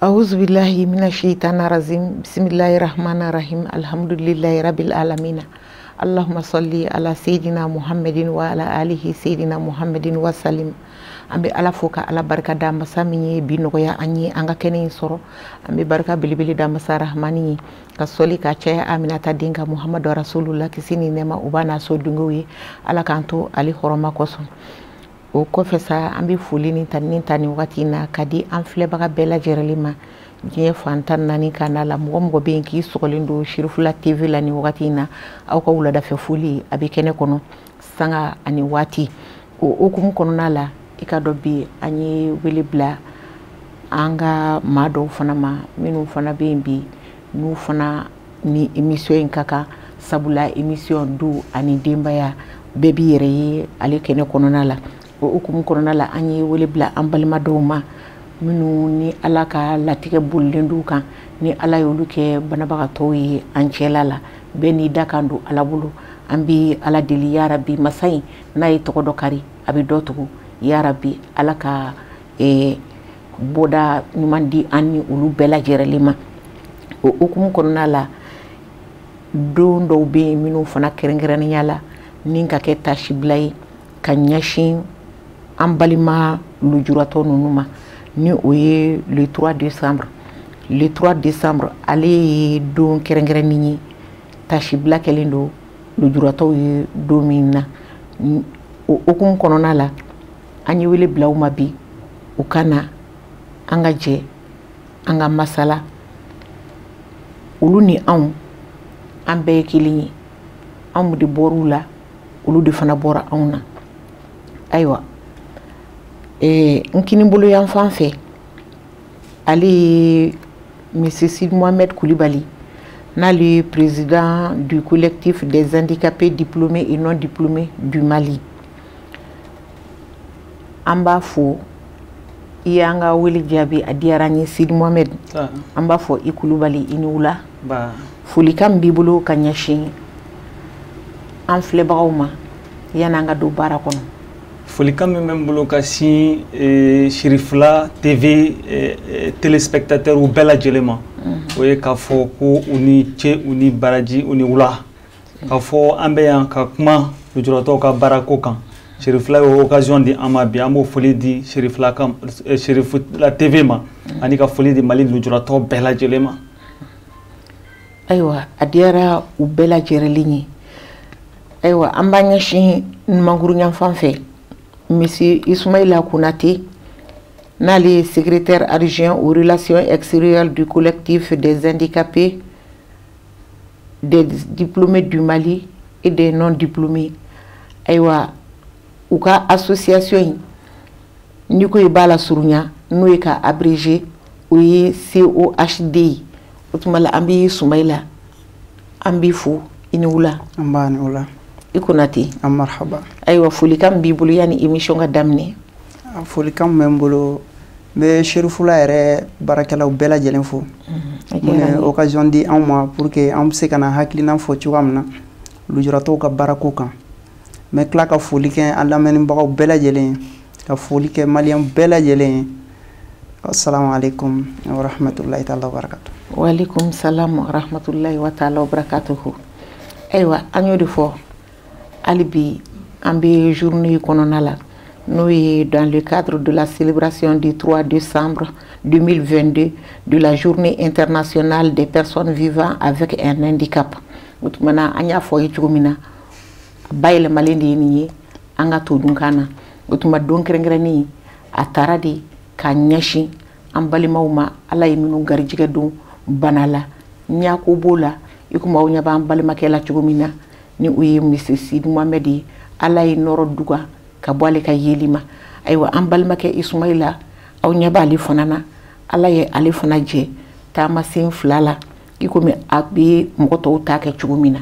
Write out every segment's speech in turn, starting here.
Auzu billahi mina shaitani rajim. Bismillahir rahmanir rahim. Alhamdulillahi rabbil alamin. Allahumma salli ala sayyidina Muhammadin wa ala alihi sayyidina Muhammadin wa salim. An bɛ Ala fo ka Ala barika da masa min ye bi nɔgɔya an ye an ka kɛnɛ in sɔrɔ. An bɛ barika belebele da masa Rahmani ye ka sɔli ka caya Aminata den kan Muhamadu Rasulullah, kisi ni nɛɛma o b'a n'a so dungew ye. Ala k'an to ale hɔrɔma kosɔn. O kɔfɛ sa, an bɛ foli ni tanuni ta nin wagati in na ka di an filɛbaga bɛɛ lajɛlen ma diɲɛ fan 14 ka na la. Mɔgɔ mɔgɔ bɛ yen k'i sɔgɔlen don Cherifla TV la nin wagati in na, aw ka wuladafɛ foli a bɛ kɛnɛ kɔnɔ sanga ani waati. O hukumu kɔnɔna la, i ka dɔn bi an ye wele bila an ka maa dɔw fana ma minnu fana bɛ yen bi n'u fana ni émission in ka kan, sabula émission du ani denbaya bɛɛ b'i yɛrɛ ye ale kɛnɛ kɔnɔna la. O hukumu kɔnɔna la, an ye wele bila an balima dɔw ma minnu ni Ala ka latigɛ bolilen d'u kan, ni Ala y'olu kɛ banabagatɔw ye an cɛla la. Bɛɛ n'i da kan don Ala bolo. An bɛ Ala deli, yarabi masa in n'a ye tɔgɔ dɔ kari a bɛ dɔ tugu, yarabi Ala ka bɔda ɲuman di an ni olu bɛɛ lajɛlen ma. O hukumu kɔnɔna la, don dɔw bɛ yen minnu fana kɛrɛnkɛrɛnnenya la ni ka kɛ tasibila ye ka ɲɛsin an balima lujuratɔ ninnu ma, ni o ye le 3 décembre. Le 3 décembre, ale ye don kɛrɛnkɛrɛnnen ye, tasibila kɛlen don lujuratɔw ye don min na. O hukumu kɔnɔna la, an ye wele bila u ma bi u ka na an ka jɛ an ka masala. Olu ni anw, an bɛɛ ye kelen ye, anw de bɔr'u la, olu de fana bɔra anw na. Ayiwa, n kinibolo yan fan fɛ, ale ye monsieur Sidi Mohamed Koulibaly, n'ale ye président du collectif des handicapés diplômés et non diplômés du Mali. An b'a fo, i y'an ka wele jaabi, a diyara an ye. Sidi Mohamed, an b'a fɔ i Kulubali, i ni wula. Folikan min b'i bolo ka ɲɛsin an filɛbagaw ma yan'an ka don baara kɔnɔ? Folikan min bɛ n bolo ka sin Cherifla TV téléspectateurs bɛɛ lajɛlen ma, o ye k'a fɔ ko u ni ce, u ni baraji, u ni wula. K'a fɔ an bɛ yan ka kuma lujuratɔw ka baarako kan. Cherifla ye occasion di an ma bi, an b'o foli di Cherifla kan, Cherifla TV ma, ani ka foli di Mali lujuratɔ bɛɛ lajɛlen ma. Ayiwa, a diyara u bɛɛ lajɛlen ye. Ayiwa, an b'an ɲɛsin numankuru yanfan fɛ, monsieur Ismaïla Konate, n'ale ye secrétaire adjoint aux relations extérieures du collectif des handicapés des diplômés du Mali et des non diplômés. Ayiwa, u ka association in, n'i ko i b'a la surunya, n'o ye ka abrégé, o ye COHD ye. O tuma la, an bɛ Sumayila, an b'i fo, i ni wula. An b'a ni wula. I Konate. An marhaba. Ayiwa, folikan min b'i bolo yanni émission ka daminɛ? Folikan min bɛ n bolo, n bɛ Cherifla yɛrɛ baarakɛlaw bɛɛ lajɛlen fo mun ye occasion di anw ma pour que an bɛ se ka na hakilina fɔ cogoya min na lujuratɔw ka baarako kan. N bɛ tila ka foli kɛ an lamɛnnibagaw bɛɛ lajɛlen ye, ka foli kɛ maliyɛn bɛɛ lajɛlen ye. Assalamu alaikum wa rahmatullahi ta'ala wa barakatuh. Wa alaikum salam wa rahmatullahi wa ta'ala wa barakatuhu. Ayiwa, an y'o de fɔ, hali bi an bɛ journée kɔnɔna la, n'o ye dans le cadre de la célébration du 3 décembre 2022 de la journée internationale des personnes vivant avec un handicap. O tuma na, an y'a fɔ ye cogo min na, bayɛlɛmalen de ye nin ye an ka todunkan na. O tuma, don kɛrɛnkɛrɛnnen a taara de ka ɲɛsin an balimaw ma, Ala ye minnu garijɛgɛ don bana la, ɲako b'o la, i komi aw ɲɛ b'an balimakɛ la cogo min na, ni o ye monsieur Sidi Mohamed ye, Ala ye nɔrɔ duga ka bɔ ale ka yeli ma. Ayiwa, an balimakɛ Ismaïla, aw ɲɛ b'ale fana na, Ala ye ale fana jɛ taamasen fila la, i komi a bɛ mɔgɔ tɔw ta kɛ cogo min na.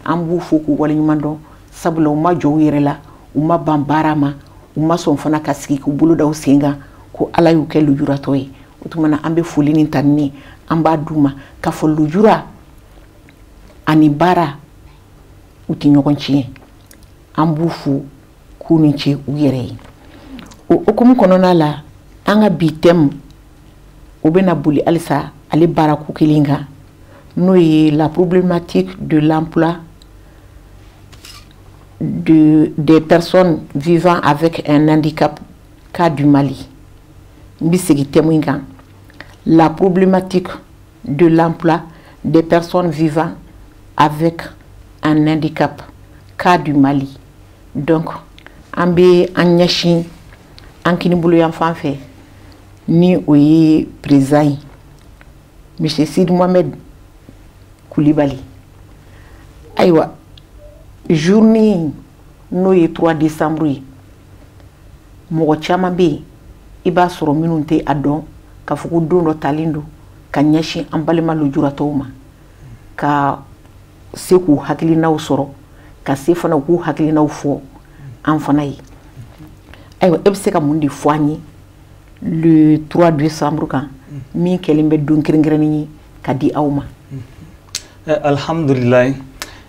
An b'u fo k'u waleɲuman dɔn, sabula u ma jɔ u yɛrɛ la, u ma ban baara ma, u ma sɔn fana ka sigi k'u bolo da u sen kan ko Ala y'u kɛ lujuratɔ ye. O tuma na, an bɛ foli ni tanuni an b'a d'u ma k'a fɔ lujura ani baara u tɛ ɲɔgɔn tiɲɛ. An b'u fo k'u ni ce u yɛrɛ ye. O hukumu kɔnɔna la, an ka bi thème, o O bɛna boli halisa ale baarako kelen kan, n'o ye la problématique de l'emploi des personnes vivant avec un handicap, cas du Mali. N bɛ segin thème in kan: la problématique de l'emploi des personnes vivant avec un handicap, cas du Mali. Donc an bɛ an ɲɛsin an kinibolo yan fan fɛ, ni o ye président ye, monsieur Sidi Mohamed Kulibali. Ayiwa, journée n'o ye 3 décembre ye, mɔgɔ caman bɛ yen, i b'a sɔrɔ minnu tɛ a dɔn k'a fɔ ko don dɔ talen don ka ɲɛsin an balima lujuratɔw ma, ka se k'u hakilinaw sɔrɔ, ka se fana u k'u hakilinaw fɔ an fana ye. Ayiwa, e bɛ se ka mun de fɔ an ye le 3 décembre kan, min kɛlen bɛ don kɛrɛnkɛrɛnnen ye ka di aw ma? Alhamdulillah,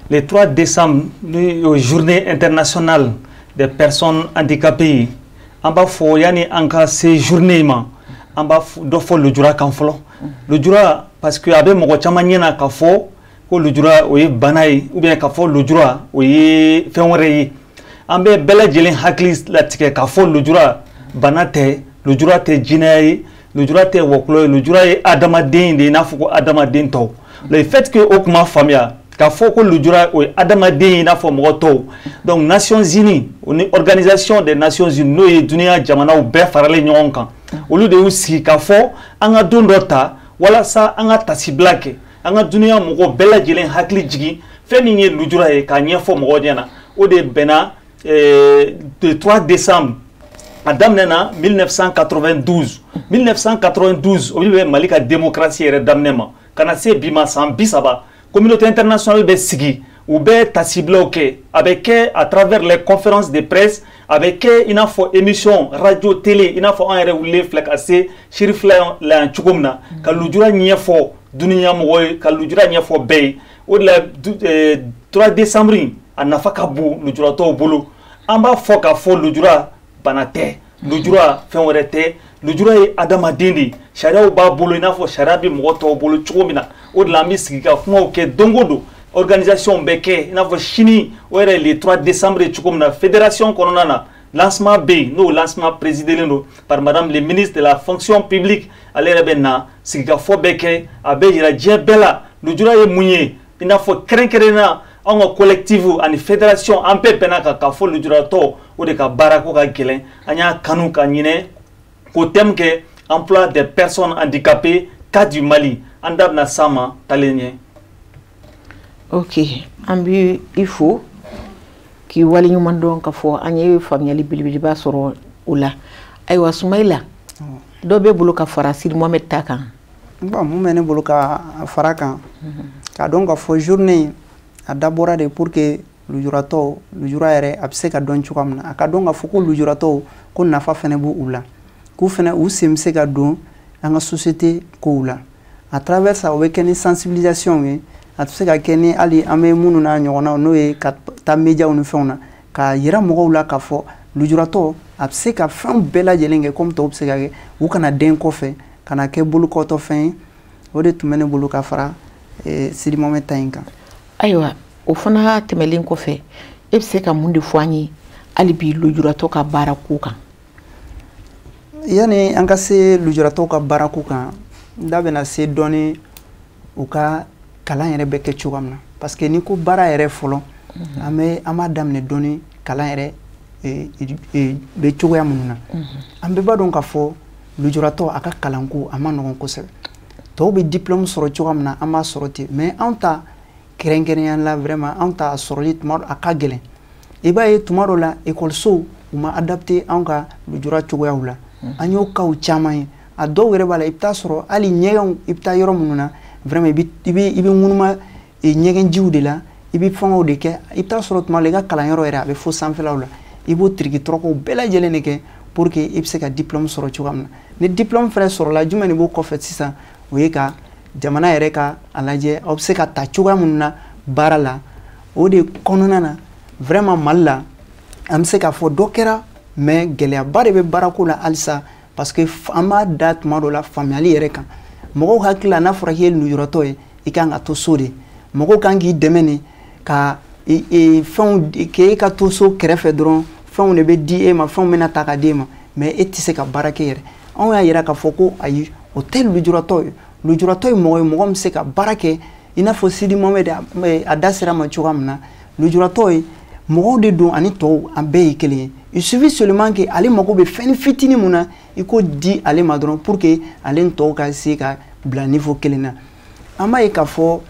le 3 décembre ni o journée internationale des personnes handicapées, an b'a fɔ yanni an ka se journée ma, an b'a dɔ fɔ lujura kan fɔlɔ. Lujura, parce que a bɛ mɔgɔ caman ɲɛna k'a fɔ ko lujura o ye bana ye, ou bien k'a fɔ lujura o ye fɛn wɛrɛ ye. An bɛ bɛɛ lajɛlen hakili latigɛ k'a fɔ lujura bana tɛ, lujura tɛ jinɛya ye, lujura tɛ wɔkulɔ ye, lujura ye adamaden de ye, i n'a fɔ ko adamaden tɔw. Le fait que o kuma faamuya k'a fɔ ko lujura o ye adamaden ye i n'a fɔ mɔgɔ tɔw. Donc Nations Unies, o ni Organisation des Nations Unies, n'o ye dunuya jamanaw bɛɛ faralen ɲɔgɔn kan, olu de y'u sigi k'a fɔ an ka don dɔ ta walasa an ka tasibila kɛ, an ka dunuya mɔgɔ bɛɛ lajɛlen hakili jigin fɛn min ye lujura ye, k'a ɲɛfɔ mɔgɔw ɲɛna. O de bɛnna le 3 décembre. A daminɛna 1992, 1992, o bɛ Mali ka démocratie yɛrɛ daminɛ ma ka na se bi ma, san 30. Communauté internationale bɛ sigi, u bɛ tasibilaw kɛ. A bɛ kɛ à travers les conférences de presse, a bɛ kɛ i n'a fɔ émission radio, télé, i n'a fɔ an yɛrɛ wulilen filɛ ka se Cherifla la yan cogo min na, ka lujura ɲɛfɔ dunuya mɔgɔw ye, ka lujura ɲɛfɔ bɛɛ ye. O de la 3 décembre in, a nafa ka bon lujuratɔw bolo. An b'a fɔ k'a fɔ lujura bana tɛ, lujura fɛn wɛrɛ tɛ, lujura ye adamaden de ye, sariyaw b'a bolo i n'a fɔ sariya bɛ mɔgɔ tɔw bolo cogo min na. O de la an bɛ sigi ka kumaw kɛ don o don, organisation bɛ kɛ, i n'a fɔ sini o yɛrɛ le 3 décembre ye cogo min na, fédération kɔnɔna na, lancement bɛ yen, n'o lancement présidé don par madame le ministre de la Fonction publique. Ale yɛrɛ bɛ na, sigikafɔ bɛ kɛ, a bɛ yira diɲɛ bɛɛ la lujura ye mun ye. I n'a fɔ kɛrɛnkɛrɛnnenya anw ka collectif ani fédération, an bɛɛ bɛnna kan k'a fɔ lujuratɔ o de ka baara ko ka gɛlɛn. An y'a kanu ka ɲinɛ k'o thème kɛ emploi des personnes handicapées, cas du Mali. An da bɛna s'a ma talen ɲɛ. Ok, an bɛ i fo k'i waleɲuman dɔn k'a fɔ an ye faamuyali belebeleba sɔrɔ o la. Ayiwa, Sumayila, dɔ bɛ bolo ka fara Sidi Mohamed ta kan? Bon, mun bɛ ne bolo ka fara kan, k'a dɔn k'a fɔ journée a dabɔra de pour que lujuratɔw, lujura yɛrɛ a bɛ se ka dɔn cogoya min na, a ka dɔn k'a fɔ ko lujuratɔw ko nafa fɛnɛ b'u u la, k'u fɛnɛ u sen bɛ se ka don an ka société kow la. À travers ça, o bɛ kɛ ni sensibilisation ye, a bɛ se ka kɛ ni hali an bɛ minnu n'a ɲɔgɔnnaw, n'o ye ka taa médiaw ni fɛnw na, k'a yira mɔgɔw la k'a fɔ lujuratɔ a bɛ se ka fɛn bɛɛ lajɛlen kɛ komi tɔw bɛ se ka kɛ, u kana den kɔfɛ ka na kɛ bolokɔtɔ fɛn ye. O de tun bɛ ne bolo ka fara Sidi Mohamed ta in kan. Ayiwa, o fana tɛmɛlen kɔfɛ, e bɛ se ka mun de fɔ an ye hali bi lujuratɔ ka baara ko kan? Yanni an ka se lujuratɔw ka baarako kan, n da bɛna se dɔɔni u ka kalan yɛrɛ bɛ kɛ cogoya min na, parce que n'i ko baara yɛrɛ fɔlɔ, an bɛ an b'a daminɛ dɔɔni kalan yɛrɛ bɛ cogoya minnu na. An bɛɛ b'a dɔn k'a fɔ lujuratɔ a ka kalanko a ma nɔgɔn kosɛbɛ. Tɔw bɛ diplôme sɔrɔ cogoya min na, an b'a sɔrɔ ten, mais anw ta kɛrɛnkɛrɛnnenya la, vraiment anw ta sɔrɔli tuma a ka gɛlɛn. I b'a ye tuma dɔ la ekɔlisow u ma adapté anw ka lujura cogoyaw la. An y'o cas caman ye. A dɔw yɛrɛ b'a la, i bɛ taa sɔrɔ hali ɲɛgɛnw, i bɛ taa yɔrɔ minnu na, vraiment i bɛ ŋunuma ɲɛgɛnjiw de la, i bɛ fɛngɛw de kɛ. I bɛ taa sɔrɔ tuma dɔ la i ka kalanyɔrɔ yɛrɛ a bɛ fo sanfɛlaw la, i b'o tiriki tɔrɔkɔw bɛɛ lajɛlen de kɛ pour que i bɛ se ka diplôme sɔrɔ cogoya min na. Ni diplôme fɛnɛ sɔrɔla, jumɛn de b'o kɔfɛ sisan? O ye ka jamana yɛrɛ ka a lajɛ aw bɛ se ka ta cogoya minnu na baara la. O de kɔnɔna na, vraiment Mali la, an bɛ se k'a fɔ dɔ kɛra, mais gɛlɛyaba de bɛ baarako la halisa. Parce que an b'a da tuma dɔ la faamuyali yɛrɛ kan. Mɔgɔw hakili la, n'a fɔra k'i ye lujuratɔ ye, i kan ka to so de. Mɔgɔw kan k'i dɛmɛ de ka fɛnw k'e ka to so kɛrɛfɛ dɔrɔn, fɛnw de bɛ di e ma, fɛnw bɛna ta ka di e ma, mais e tɛ se ka baara kɛ yɛrɛ. Anw y'a yira k'a fɔ ko ayi, o tɛ lujuratɔ ye. Lujuratɔ ye mɔgɔ ye, mɔgɔ min bɛ se ka baara kɛ, i n'a fɔ Sidi Mohamed a da sera ma cogoya min na. Lujuratɔ ye mɔgɔw de don ani tɔw, an bɛɛ ye kelen ye. Il suffit seulement que ale mago bɛ fɛn fitinin mun na, i k'o di ale ma dɔrɔn, pour que ale ni tɔw ka se ka bila niveau kelen na. An b'a ye k'a fɔ,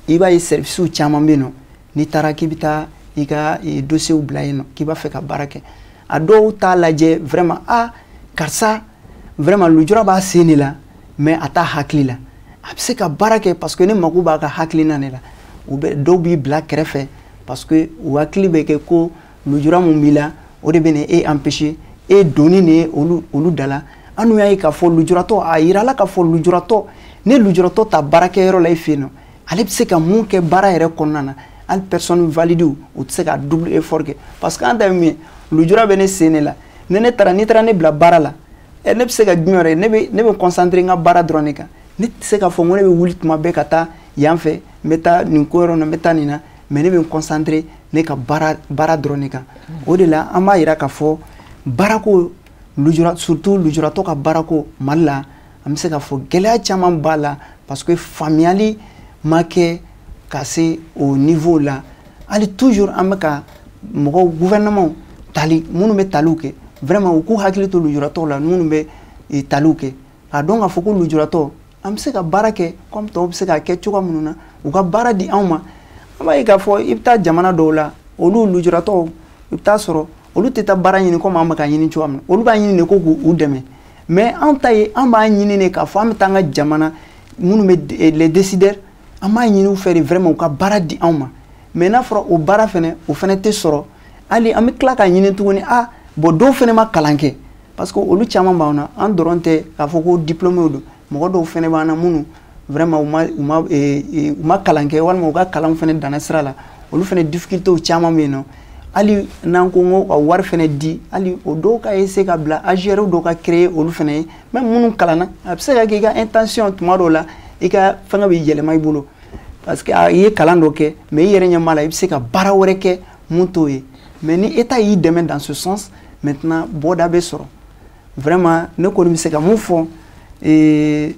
i b'a ye, services caman bɛ yen nɔ, n'i taara k'i bɛ taa i ka dossier bila yen nɔ, k'i b'a fɛ ka baara kɛ, a dɔw t'a lajɛ vraiment: ah, karisa, vraiment lujura b'a sen de la, mais a t'a hakili la, a bɛ se ka baara kɛ, parce que ne mako b'a ka hakilina de la. U bɛ dɔw b'i bila kɛrɛfɛ, parce que u hakili bɛ kɛ ko lujura mun b'i la, o de bɛ na e empêcher, e donni de ye olu da la. An dun y'a ye k'a fɔ lujuratɔ, a yirala k'a fɔ lujuratɔ, ni lujuratɔ ta baarakɛyɔrɔ la i fɛ yen nɔ, ale bɛ se ka mun kɛ baara yɛrɛ kɔnɔna na, hali personne valide u tɛ se ka double effort kɛ. Parce que an ta ye min ye, lujura bɛ ne sen de la, ni ne taara, n'i taara ne bila baara la, ɛ, ne bɛ se ka jumɛn wɛrɛ? Ne bɛ concentrer n ka baara dɔrɔn de kan. Ne tɛ se k'a fɔ n ko ne bɛ wuli tuma bɛɛ ka taa yan fɛ, n bɛ taa nin ko yɔrɔ na, n bɛ taa nin na, mais ne bɛ n concentrer ne ka baara dɔrɔn de kan. O de la, an b'a yira k'a fɔ baarako, lujura, surtout lujuratɔ ka baarako Mali la, an bɛ se k'a fɔ gɛlɛya caman b'a la, parce que faamuyali ma kɛ ka se o niveau la. Hali toujours an bɛ ka mɔgɔw, gouvernement tali minnu bɛ taliw kɛ, vraiment u k'u hakili to lujuratɔw la. Minnu bɛ taliw kɛ, k'a dɔn k'a fɔ ko lujuratɔ, an bɛ se ka baara kɛ comme tɔw bɛ se k'a kɛ cogoya minnu na, u ka baara di anw ma. An b'a ye k'a fɔ i bɛ taa jamana dɔw la, olu lujuratɔw, i bɛ taa sɔrɔ olu tɛ taa baara ɲini komi an bɛ ka ɲini cogoya min na. Olu b'a ɲini de ko k'u dɛmɛ, mais anw ta ye, an b'a ɲini de k'a fɔ an bɛ taa an ka jamana minnu bɛ les décideurs, an b'a ɲini u fɛ de vraiment u ka baara di anw ma. Mais n'a fɔra o baara fɛnɛ, o fɛnɛ tɛ sɔrɔ. Hali an bɛ tila k'a ɲini tuguni. Ah bon, dɔw fɛnɛ ma kalan kɛ, parce que olu caman b'an na, an dɔrɔn tɛ k'a fɔ ko diplômé don. Mɔgɔ dɔw fɛnɛ b'an na minnu vraiment u ma kalan kɛ, walima u ka kalan fɛnɛ danna sira la. Olu fɛnɛ, difficultés caman bɛ yen nɔ. Hali n'an ko ko ka wari fɛnɛ di, hali o dɔw ka essayer ka bila AGR dɔw ka créer olu fɛnɛ ye. Même minnu kalanna, a bɛ se ka kɛ i ka intention tuma dɔw la, i ka fɛngɛ bɛ yɛlɛma i bolo, parce que i ye kalan dɔ kɛ, mais i yɛrɛ ɲɛ b'a la i bɛ se ka baara wɛrɛ kɛ mun t'o ye. Mais ni État y'i dɛmɛ dans ce sens, maintenant bɔda bɛ sɔrɔ. Vraiment, ne kɔni bɛ se ka mun fɔ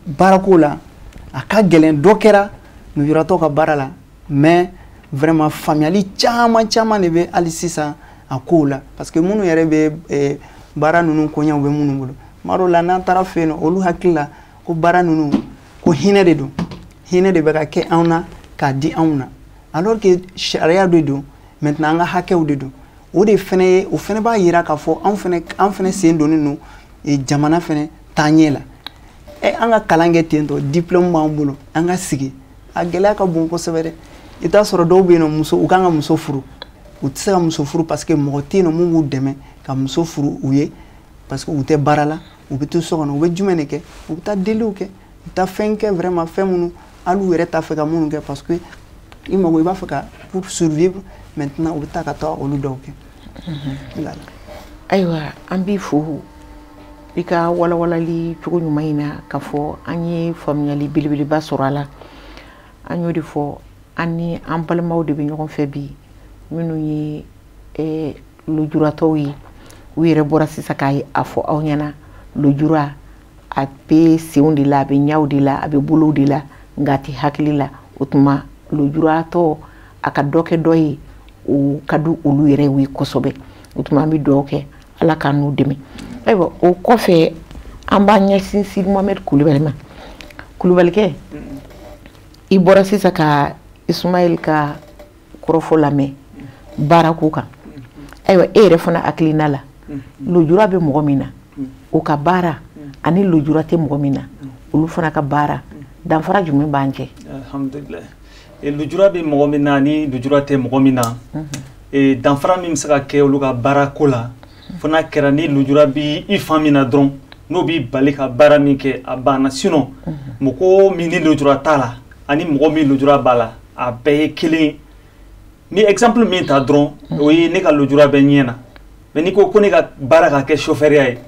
baarako la, a ka gɛlɛn, dɔ kɛra lujuratɔw ka baara la, mais vraiment faamuyali caman caman de bɛ hali sisan a kow la, parce que minnu yɛrɛ bɛ baara ninnu koɲɛw bɛ minnu bolo, tuma dɔw la n'an taara fɛ yen nɔ, olu hakili la ko baara ninnu ko hinɛ de don, hinɛ de bɛ ka kɛ anw na k'a di anw na, alors que sariya de don. Maintenant an ka hakɛw de don. O de fɛnɛ ye, o fɛnɛ b'a yira k'a fɔ anw fɛnɛ sen donnen don jamana fɛnɛ taaɲɛ la. Ɛ, an ka kalan kɛ ten tɔ, diplôme b'an bolo, an ka sigi, a gɛlɛya ka bon kosɛbɛ dɛ. I t'a sɔrɔ dɔw bɛ yen nɔ, muso, u kan ka muso furu, u tɛ se ka muso furu, parce que mɔgɔ tɛ yen nɔ mun b'u dɛmɛ ka muso furu u ye, parce que u tɛ baara la, u bɛ to so kɔnɔ. U bɛ jumɛn de kɛ? U bɛ taa deliw kɛ, u bɛ taa fɛn kɛ, vraiment fɛn minnu hali u yɛrɛ t'a fɛ ka minnu kɛ, parce que i mago, i b'a fɛ ka pour survivre. Maintenant u bɛ taa ka taa olu dɔw kɛ. Ayiwa, an b'i fo i ka walawalali cogo ɲuman in na, k'a fɔ an ye faamuyali belebeleba sɔrɔ a la. An y'o de fɔ, an ni an balimaw de bɛ ɲɔgɔn fɛ bi, minnu ye lujuratɔw ye. U yɛrɛ bɔra sisan k'a a fɔ aw ɲɛna, lujura a bɛ senw de la, a bɛ ɲɛw de la, a bɛ bolow de la, nka a tɛ hakili la. O tuma lujuratɔ, a ka dɔ kɛ dɔ ye, o ka di olu yɛrɛ ye kosɛbɛ. O tuma an bɛ dugawu kɛ, Ala k'an n'u dɛmɛ. Ayiwa, o kɔfɛ, an b'an ɲɛsin Sidi Mohamed Kulubali ma. Kulubalikɛ, i bɔra sisan ka Ismaël ka kɔrɔfɔ lamɛn baarako kan. Ayiwa, e yɛrɛ fana hakilina la, lujura bɛ mɔgɔ min na, o ka baara ani lujura tɛ mɔgɔ min na, olu fana ka baara, danfara jumɛn b'an cɛ? Alhamdulilayi. Lujura bɛ mɔgɔ min na ni lujura tɛ mɔgɔ min na, danfara min bɛ se ka kɛ olu ka baarako la, fo n'a kɛra ni lujura bi i fan min na dɔrɔn, n'o b'i bali ka baara min kɛ, a banna. Sinon mɔgɔ min ni lujura t'a la ani mɔgɔ min lujura b'a la, a bɛɛ ye kelen. Ni exemple min ta dɔrɔn, o ye ne ka lujura bɛ ɲɛ na. Mais n'i ko ko ne ka baara ka kɛ chauffeur ye,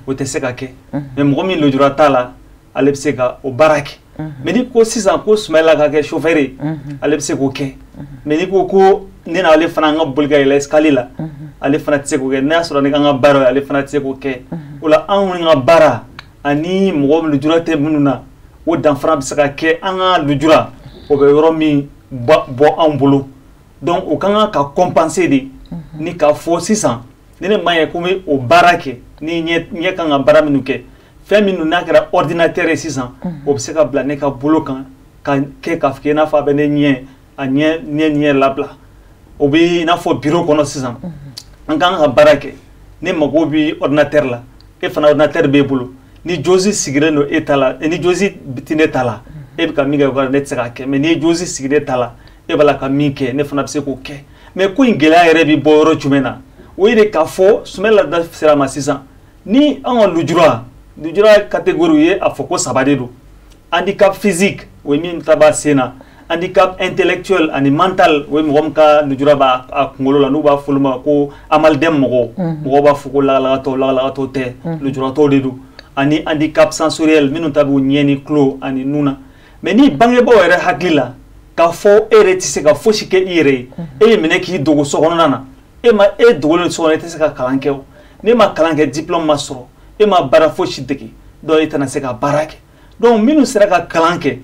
o tɛ se ka kɛ. Mais mɔgɔ min lujura t'a la, ale bɛ se ka o baara kɛ. Mais n'i ko sisan ko Sumayila ka kɛ chauffeur ye, ale bɛ se k'o kɛ. Mais n'i ko ko ne n'ale fana an ka boli ka yɛlɛ escalier la, ale fana tɛ se k'o kɛ. N'a y'a sɔrɔ ne ka n ka baara ye, ale fana tɛ se k'o kɛ. O la, anw ka baara ani mɔgɔ lujura tɛ minnu na, o danfara bɛ se ka kɛ an ka lujura o bɛ yɔrɔ min bɔ anw bolo. Donc o ka kan ka compenser de ni k'a fɔ sisan ni ne ma ɲɛ ko n bɛ o baara kɛ, ni ɲɛ kan ka baara minnu kɛ, fɛn minnu n'a kɛra ordinateur ye sisan, o bɛ se ka bila ne ka bolo kan ka kɛ k'a fɔ i n'a fɔ a bɛ ne ɲɛ a ɲɛ ɲɛ labila. O bɛ i n'a fɔ bureau kɔnɔ sisan, an kan ka baara kɛ, ne mago bɛ ordinateur la, e fana ordinateur b'e bolo. Ni JAWS sigilen don e ta la, ni JAWS tɛ ne ta la, e bɛ ka min kɛ, ne tɛ se k'a kɛ. Mais n'i ye JAWS sigi ne ta la, e b'a la ka min kɛ, ne fana bɛ se k'o kɛ. Mais ko in gɛlɛya yɛrɛ bɛ bɔ yɔrɔ jumɛn na? O ye de k'a fɔ Sumayila da sera a ma sisan, ni an ka lujura catégorie ye, a fɔ ko saba de don: handicap physique, o ye min ta b'a sen na; handicap intellectuel ani mental, o ye mɔgɔ min ka lujura b'a a kunkolo la, n'u b'a fɔ olu ma ko amalidɛm mɔgɔw, mɔgɔw b'a fɔ ko lagalagatɔ. Lagalagatɔ tɛ, lujuratɔw de don. Ani handicap sensoriel, minnu ta b'u ɲɛ ni tulo ani nun na. Mais ni bangebaaw yɛrɛ hakili la k'a fɔ e yɛrɛ tɛ se ka fosi kɛ i yɛrɛ ye, e bɛ minɛ k'i dogo so kɔnɔna na, e ma e dogolen so kɔnɔ, e tɛ se ka kalan kɛ. O n'e ma kalan kɛ, diplôme ma sɔrɔ, e ma baara fosi dege, donc e tɛna se ka baara kɛ. Donc minnu sera ka kalan kɛ,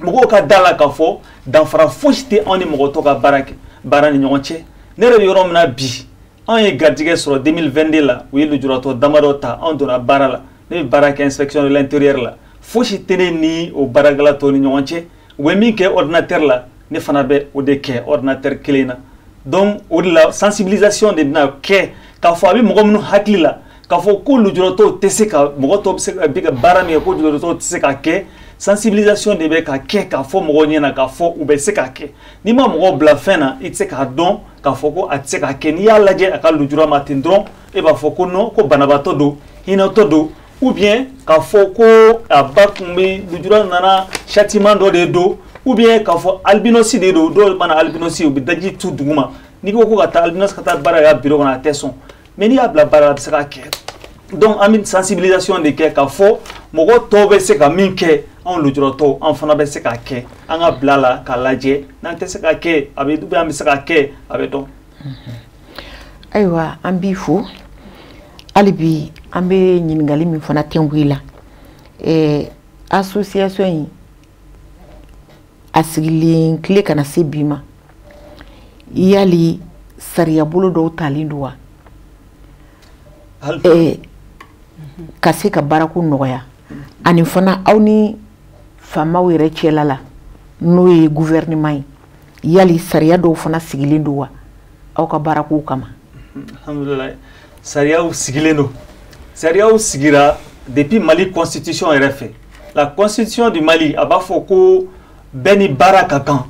mɔgɔw ka da la k'a fɔ danfara fosi tɛ anw ni mɔgɔ tɔw ka baara kɛ baara ni ɲɔgɔn cɛ. Ne yɛrɛ bɛ yɔrɔ min na bi, anw ye garijɛgɛ sɔrɔ 2022 la, u ye lujuratɔ damadɔ ta, anw donna baara la. Ne bɛ baara kɛ inspection de l'intérieur la. Fosi tɛ ne ni o baarakɛla tɔw ni ɲɔgɔn cɛ. U bɛ min kɛ ordinateur la, ne fana bɛ o de kɛ ordinateur kelen na. Donc o de la, sensibilisation de bɛna kɛ k'a fɔ a bɛ mɔgɔ minnu hakili la k'a fɔ ko lujuratɔw tɛ se ka, mɔgɔ tɔw bɛ se ka bi ka baara min kɛ, ko lujuratɔw tɛ se ka kɛ. Sensibilisation de bɛ ka kɛ k'a fɔ mɔgɔw ɲɛna k'a fɔ u bɛ se k'a kɛ. N'i ma mɔgɔw bila fɛn na, i tɛ se k'a dɔn k'a fɔ ko a tɛ se k'a kɛ. N'i y'a lajɛ a ka lujura ma ten dɔrɔn, e b'a fɔ ko non, ko banabaatɔ don, hinɛtɔ don, ou bien k'a fɔ ko a ba tun bɛ lujura nana, châtiment dɔ de don, ou bien k'a fɔ albinos de don. Dɔw mana albinos, u bɛ daji tu duguma. N'i ko ko ka taa albinos ka taa baara kɛ bureau kɔnɔ, a tɛ sɔn. Mais n'i y'a bila baara la, a bɛ se k'a kɛ. Donc an bɛ sensibilisation de kɛ k'a fɔ mɔgɔ tɔw bɛ se ka min kɛ, anw lujuratɔw, an fana bɛ se k'a kɛ. An ka bila la k'a lajɛ, n'an tɛ se k'a kɛ, a bɛ, ou bien an bɛ se k'a kɛ, a bɛ dɔn. Ayiwa, an b'i fo. Hali bi, an bɛ ɲininkali min fana tɛnku i la, association in a sigilen tile ka na se bi ma, yali sariya bolo dɔw talen don wa ka se ka baarako nɔgɔya, ani fana aw ni faamaw yɛrɛ cɛla la, n'o ye gouvernement ye, yali sariya dɔw fana sigilen don wa aw ka baarakow kama? Alhamdulilayi, sariyaw sigilen don. Sariyaw sigira depuis Mali constitution yɛrɛ fɛ. La constitution du Mali, a b'a fɔ ko bɛɛ ni baara ka kan,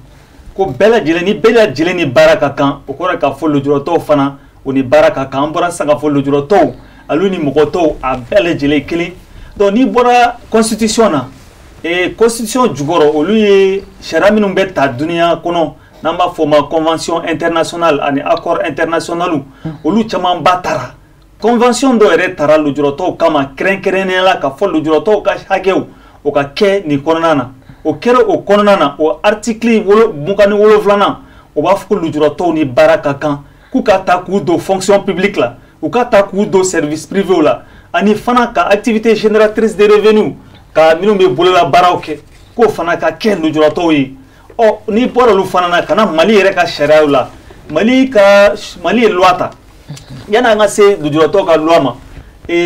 ko bɛɛ lajɛlen ni bɛɛ lajɛlen ni baara ka kan. O kɔrɔ ye k'a fɔ lujuratɔw fana, o ni baara ka kan. An bɔra sisan k'a fɔ lujuratɔw olu ni mɔgɔ tɔw, a bɛɛ lajɛlen kelen. Donc n'i bɔra constitution na, constitution jukɔrɔ, olu ye sariya minnu bɛ ta dunuya kɔnɔ, n'an b'a fɔ o ma convention internationale ani accord international, olu caman ba taara. Convention dɔw yɛrɛ tara lujuratɔw kama kɛrɛnkɛrɛnnenya la, k'a fɔ lujuratɔw ka hakɛw o ka kɛ nin kɔnɔna na. O kɛra o kɔnɔna na, o article 27nan, o b'a fɔ ko lujuratɔw ni baara ka kan, k'u ka ta k'u don fonction publique la, u ka ta k'u don service privé la, ani fana ka activité génératrice de revenus, ka minnu bɛ bolola baaraw kɛ, k'o fana ka kɛ lujuratɔw ye. Ɔ, n'i bɔra olu fana na ka na Mali yɛrɛ ka sariyaw la, Mali ye loi ta yanni an ka se lujuratɔw ka loi ma,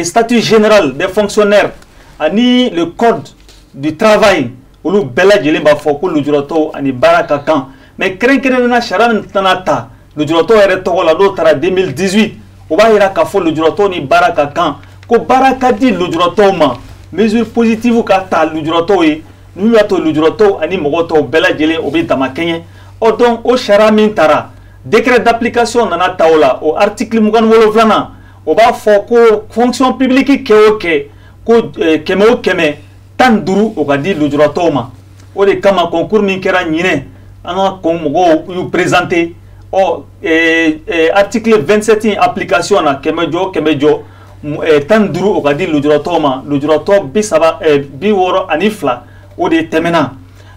statut général des fonctionnaires ani le code du travail, olu bɛɛ lajɛlen b'a fɔ ko lujuratɔw ani baara ka kan. Mais kɛrɛnkɛrɛnnenya la, sariya min tɛna ta lujuratɔw yɛrɛ tɔgɔ la, n'o taara 2018, o b'a yira k'a fɔ lujuratɔw ni baara ka kan, ko baara ka di lujuratɔw ma, mesure positive ka ta lujuratɔw ye min b'a to lujuratɔw ani mɔgɔ tɔw bɛɛ lajɛlen o bɛ dama kɛɲɛ. Ɔ, donc o sariya min tara, décret d'application nana ta o la, o article 27nan, o b'a fɔ ko fonction publique kɛ o kɛ, ko 100 o 100, 15 o ka di lujuratɔw ma. O de kama, concours min kɛra ɲinɛ, an ka mɔgɔw y'u présenter. Ɔ, article 27 in application na, 100 jɔ, 100 jɔ 15, o ka di lujuratɔw ma. Lujuratɔ 30, 62, o de tɛmɛna.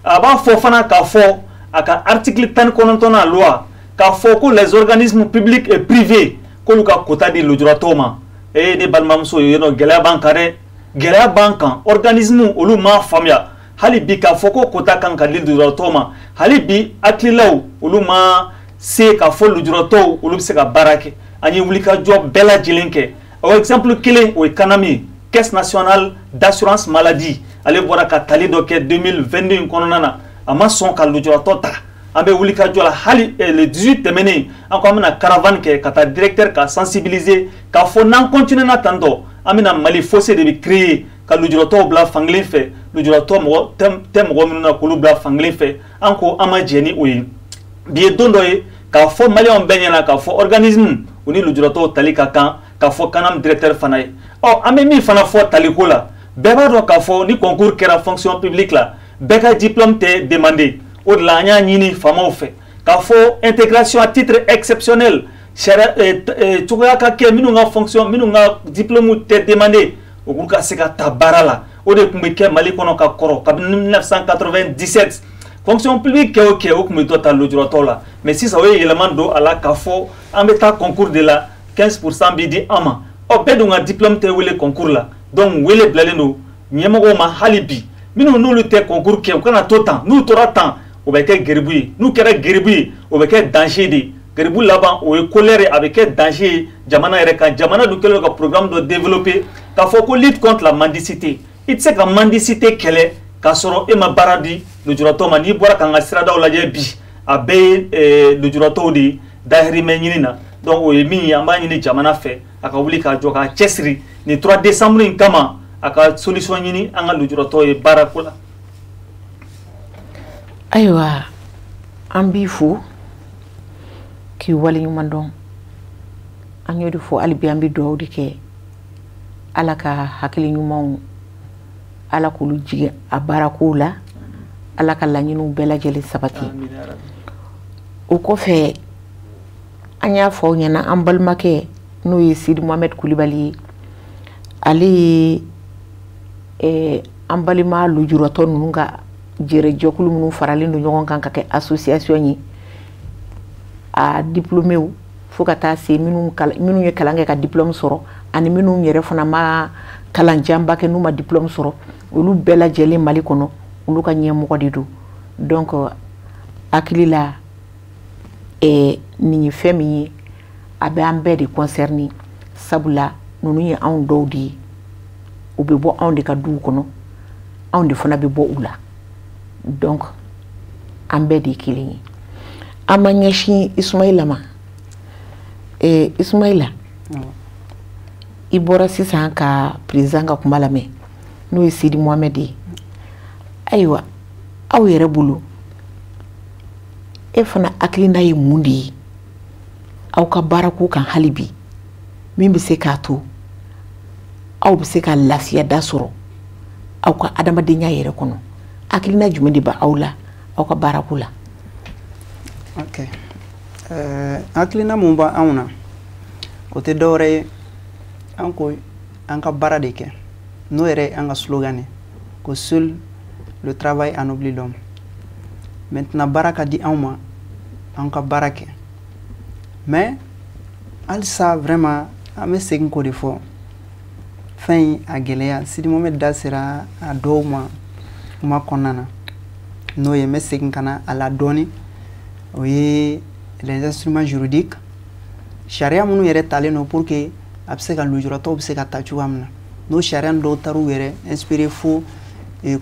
A b'a fɔ fana k'a fɔ a ka article 19 na, loi, k'a fɔ ko les organismes publics et privés, k'olu ka quota di lujuratɔw ma. Ee, ne balimamuso, yen nɔ gɛlɛya b'an kan dɛ, gɛlɛya b'an kan. Organisme olu m'a faamuya hali bi k'a fɔ ko quota kan ka di lujuratɔw ma. Hali bi hakililaw olu ma se k'a fɔ lujuratɔw olu bɛ se ka baara kɛ. An ye wulikajɔ bɛɛ lajɛlen kɛ. O exemple kelen, o ye CANAM ye, Caisse nationale d'assurance maladie. Ale bɔra ka tali dɔ kɛ 2022 in kɔnɔna na, a ma sɔn ka lujuratɔ ta. An bɛ wulikajɔ la hali. Le 18 tɛmɛnen, an ko an bɛna caravane kɛ ka taa directeur ka sensibiliser k'a fɔ n'an continuer na tantɔ, an bɛna Mali fossé de bɛ créer, ka lujuratɔw bila fankelen fɛ, lujuratɔ mɔgɔ tɛ mɔgɔ minnu na, k'olu bila fankelen fɛ. An ko an ma jɛ ni o ye. Bi ye don dɔ ye k'a fɔ maliyɛnw bɛɛ ɲɛna k'a fɔ organisme u ni lujuratɔw tali ka kan, k'a fɔ CANAM directeur fana ye. Ɔ, an bɛ min fana fɔ taliko la, bɛɛ b'a dɔn k'a fɔ ni concours kɛra fonction publique la, bɛɛ ka diplôme tɛ demandé. O de la an y'a ɲini faamaw fɛ k'a fɔ intégration à titre exceptionnel, sariya cogoya ka kɛ, minnu ka fonction, minnu ka diplôme tɛ demandé, o k'u ka se ka ta baara la. O de tun bɛ kɛ Mali kɔnɔ ka kɔrɔ kabini 1997. Fonction publique kɛ o kɛ, o tun bɛ dɔ ta lujuratɔw la. Mais sisan, o ye yɛlɛma don a la k'a fɔ an bɛ taa concours de la, 15% bi di an ma. Ɔ, bɛɛ dun ka diplôme tɛ wele concours la. Donc wele bilalen don ɲɛmɔgɔw ma hali bi, minnu n'olu tɛ concours kɛ, u kana to tan. N'u tora tan, o bɛ kɛ geribu ye. N'u kɛra geribu ye, o bɛ kɛ danger de ye. Geribu laban, o ye colère ye, a bɛ kɛ danger ye jamana yɛrɛ kan. Jamana dun kɛlen don ka programme dɔ développer k'a fɔ ko lutte contre la mendicité. I tɛ se ka mendicité kɛlɛ k'a sɔrɔ e ma baara di lujuratɔ ma. N'i bɔra k'an ka siradaw lajɛ bi, a bɛɛ ye lujuratɔw de ye dahirimɛ ɲini na. Donc o ye min ye, an b'a ɲini jamana fɛ a ka wuli k'a jɔ, k'a cɛsiri nin 3 décembre in kama, a ka solution ɲini an ka lujuratɔw ye baarako la. Ayiwa, an b'i fo k'i waleɲuman dɔn. An y'o de fɔ, hali bi an bɛ dugawu de kɛ, Ala ka hakili ɲumanw, Ala k'olu jigin a baarakow la, Ala ka laɲiniw bɛɛ lajɛlen sabati. O kɔfɛ, an y'a fɔ aw ɲɛna, an balimakɛ n'o ye Sidi Mohamed Kulibali ye, ale ye an balima lujuratɔ ninnu ka jɛrɛjɛkulu minnu faralen don ɲɔgɔn kan ka kɛ association ye, a diplôméw fo ka taa se minnu ye kalan kɛ ka diplôme sɔrɔ, ani minnu yɛrɛ fana ma kalan janba kɛ n'u ma diplôme sɔrɔ, olu bɛɛ lajɛlen Mali kɔnɔ, olu ka ɲɛmɔgɔ de don. Donc hakili la, nin ye fɛn min ye, a bɛ an bɛɛ de concerner, sabula ninnu ye anw dɔw de ye. U bɛ bɔ anw de ka duw kɔnɔ, anw de fana bɛ bɔ u la. Donc an bɛɛ de ye kelen ye. An ma ɲɛsin Ismaila ma. Ismaila, i bɔra sisan ka président ka kuma lamɛn, n'o ye Sidi Mohamed ye. Ayiwa, aw yɛrɛ bolo, e fana hakilina ye mun de ye aw ka baarako kan hali bi, min bɛ se k'a to aw bɛ se ka lafiya da sɔrɔ aw ka adamadenya yɛrɛ kɔnɔ? Hakilina jumɛn de bɛ aw la aw ka baarako la? Ok, hakilina mun b'anw na, o tɛ dɔwɛrɛ ye, an ko an ka baara de kɛ. N'o yɛrɛ ye an ka slogan ye ko "Seul le travail anoblit l'homme". Maintenant, baara ka di anw ma, an ka baara kɛ. Mais halisa, vraiment, an bɛ segin k'o de fɔ, fɛn in a gɛlɛya, Sidi Mohamed da sera a dɔw ma kuma kɔnɔna na. N'o ye, n bɛ segin ka na a la dɔɔni, o ye les instruments juridiques, sariya minnu yɛrɛ talen don pour que a bɛ se ka lujuratɔw bɛ se ka ta cogoya min na. N'o sariya dɔw taar'u yɛrɛ inspiré fo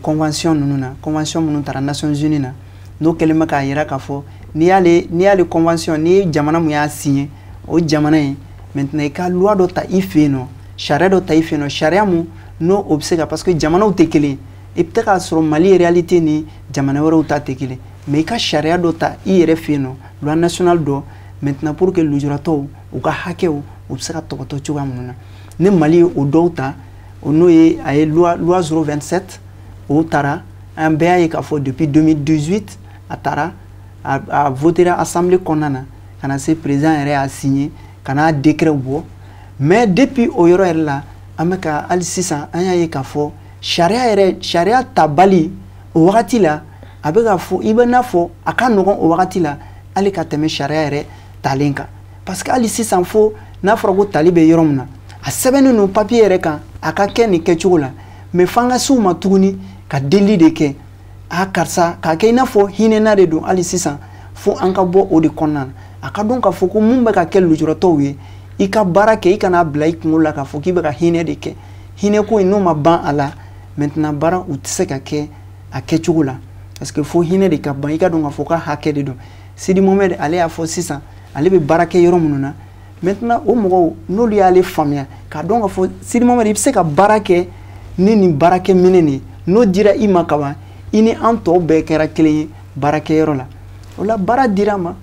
convention ninnu na, convention minnu taara Nations Unies na, n'o kɛlen bɛ k'a yira k'a fɔ n'i y'ale convention, n'i ye jamana mun y'a signé, o jamana in, maintenant i ka loi dɔ ta i fɛ yen nɔ, sariya dɔ ta i fɛ yen nɔ, sariya mun n'o o bɛ se ka, parce que jamanaw tɛ kelen ye. I bɛ k'a sɔrɔ Mali réalité ni jamana wɛrɛw ta tɛ kelen, mais i ka sariya dɔ ta i yɛrɛ fɛ yen nɔ, loi nationale dɔ, maintenant pour que lujuratɔw u ka hakɛw u bɛ se ka tɔgɔtɔ cogoya minnu na. Ni Mali ye o dɔw ta, o n'o ye a ye loi 027, o taara, an bɛɛ y'a ye k'a fɔ depuis 2018 a taara a votera assemblée kɔnɔna na. ka na se président yɛrɛ y'a signé ka n'a décret bɔ. Mais depuis o yɔrɔ yɛrɛ la, an bɛ ka hali sisan an y'a ye k'a fɔ sariya yɛrɛ, sariya tabali o wagati la, a bɛ ka fɔ i bɛ n'a fɔ a ka nɔgɔn o wagati la hali ka tɛmɛ sariya yɛrɛ talen kan, parce que hali sisan fo n'a fɔra ko tali bɛ yɔrɔ min na, a sɛbɛnnen don papier yɛrɛ kan, a ka kɛ nin kɛcogo la, mais f'an ka s'u ma tuguni ka deli de kɛ a karisa k'a kɛ i n'a fɔ hinɛna de don. Hali sisan fo an ka bɔ o de kɔnɔna na, a ka dɔn k'a fɔ ko mun bɛ ka kɛ lujuratɔw ye, i ka baara kɛ, i kana bila i kunkolo la k'a fɔ k'i bɛ ka hinɛ de kɛ. Hinɛ ko in n'o ma ban a la, maintenant baara u tɛ se ka kɛ a kɛcogo la, parce que fo hinɛ de ka ban, i ka dɔn k'a fɔ k'a hakɛ de don. Sidi Mohamed ale y'a fɔ sisan, ale bɛ baara kɛ yɔrɔ minnu na maintenant, o mɔgɔw n'olu y'ale faamuya k'a dɔn k'a fɔ Sidi Mohamed, i bɛ se ka baara kɛ ni nin baarakɛminɛn de ye, n'o dira i ma kaban, i ni an tɔw bɛɛ kɛra kelen ye baarakɛyɔrɔ la. O la baara dira ma,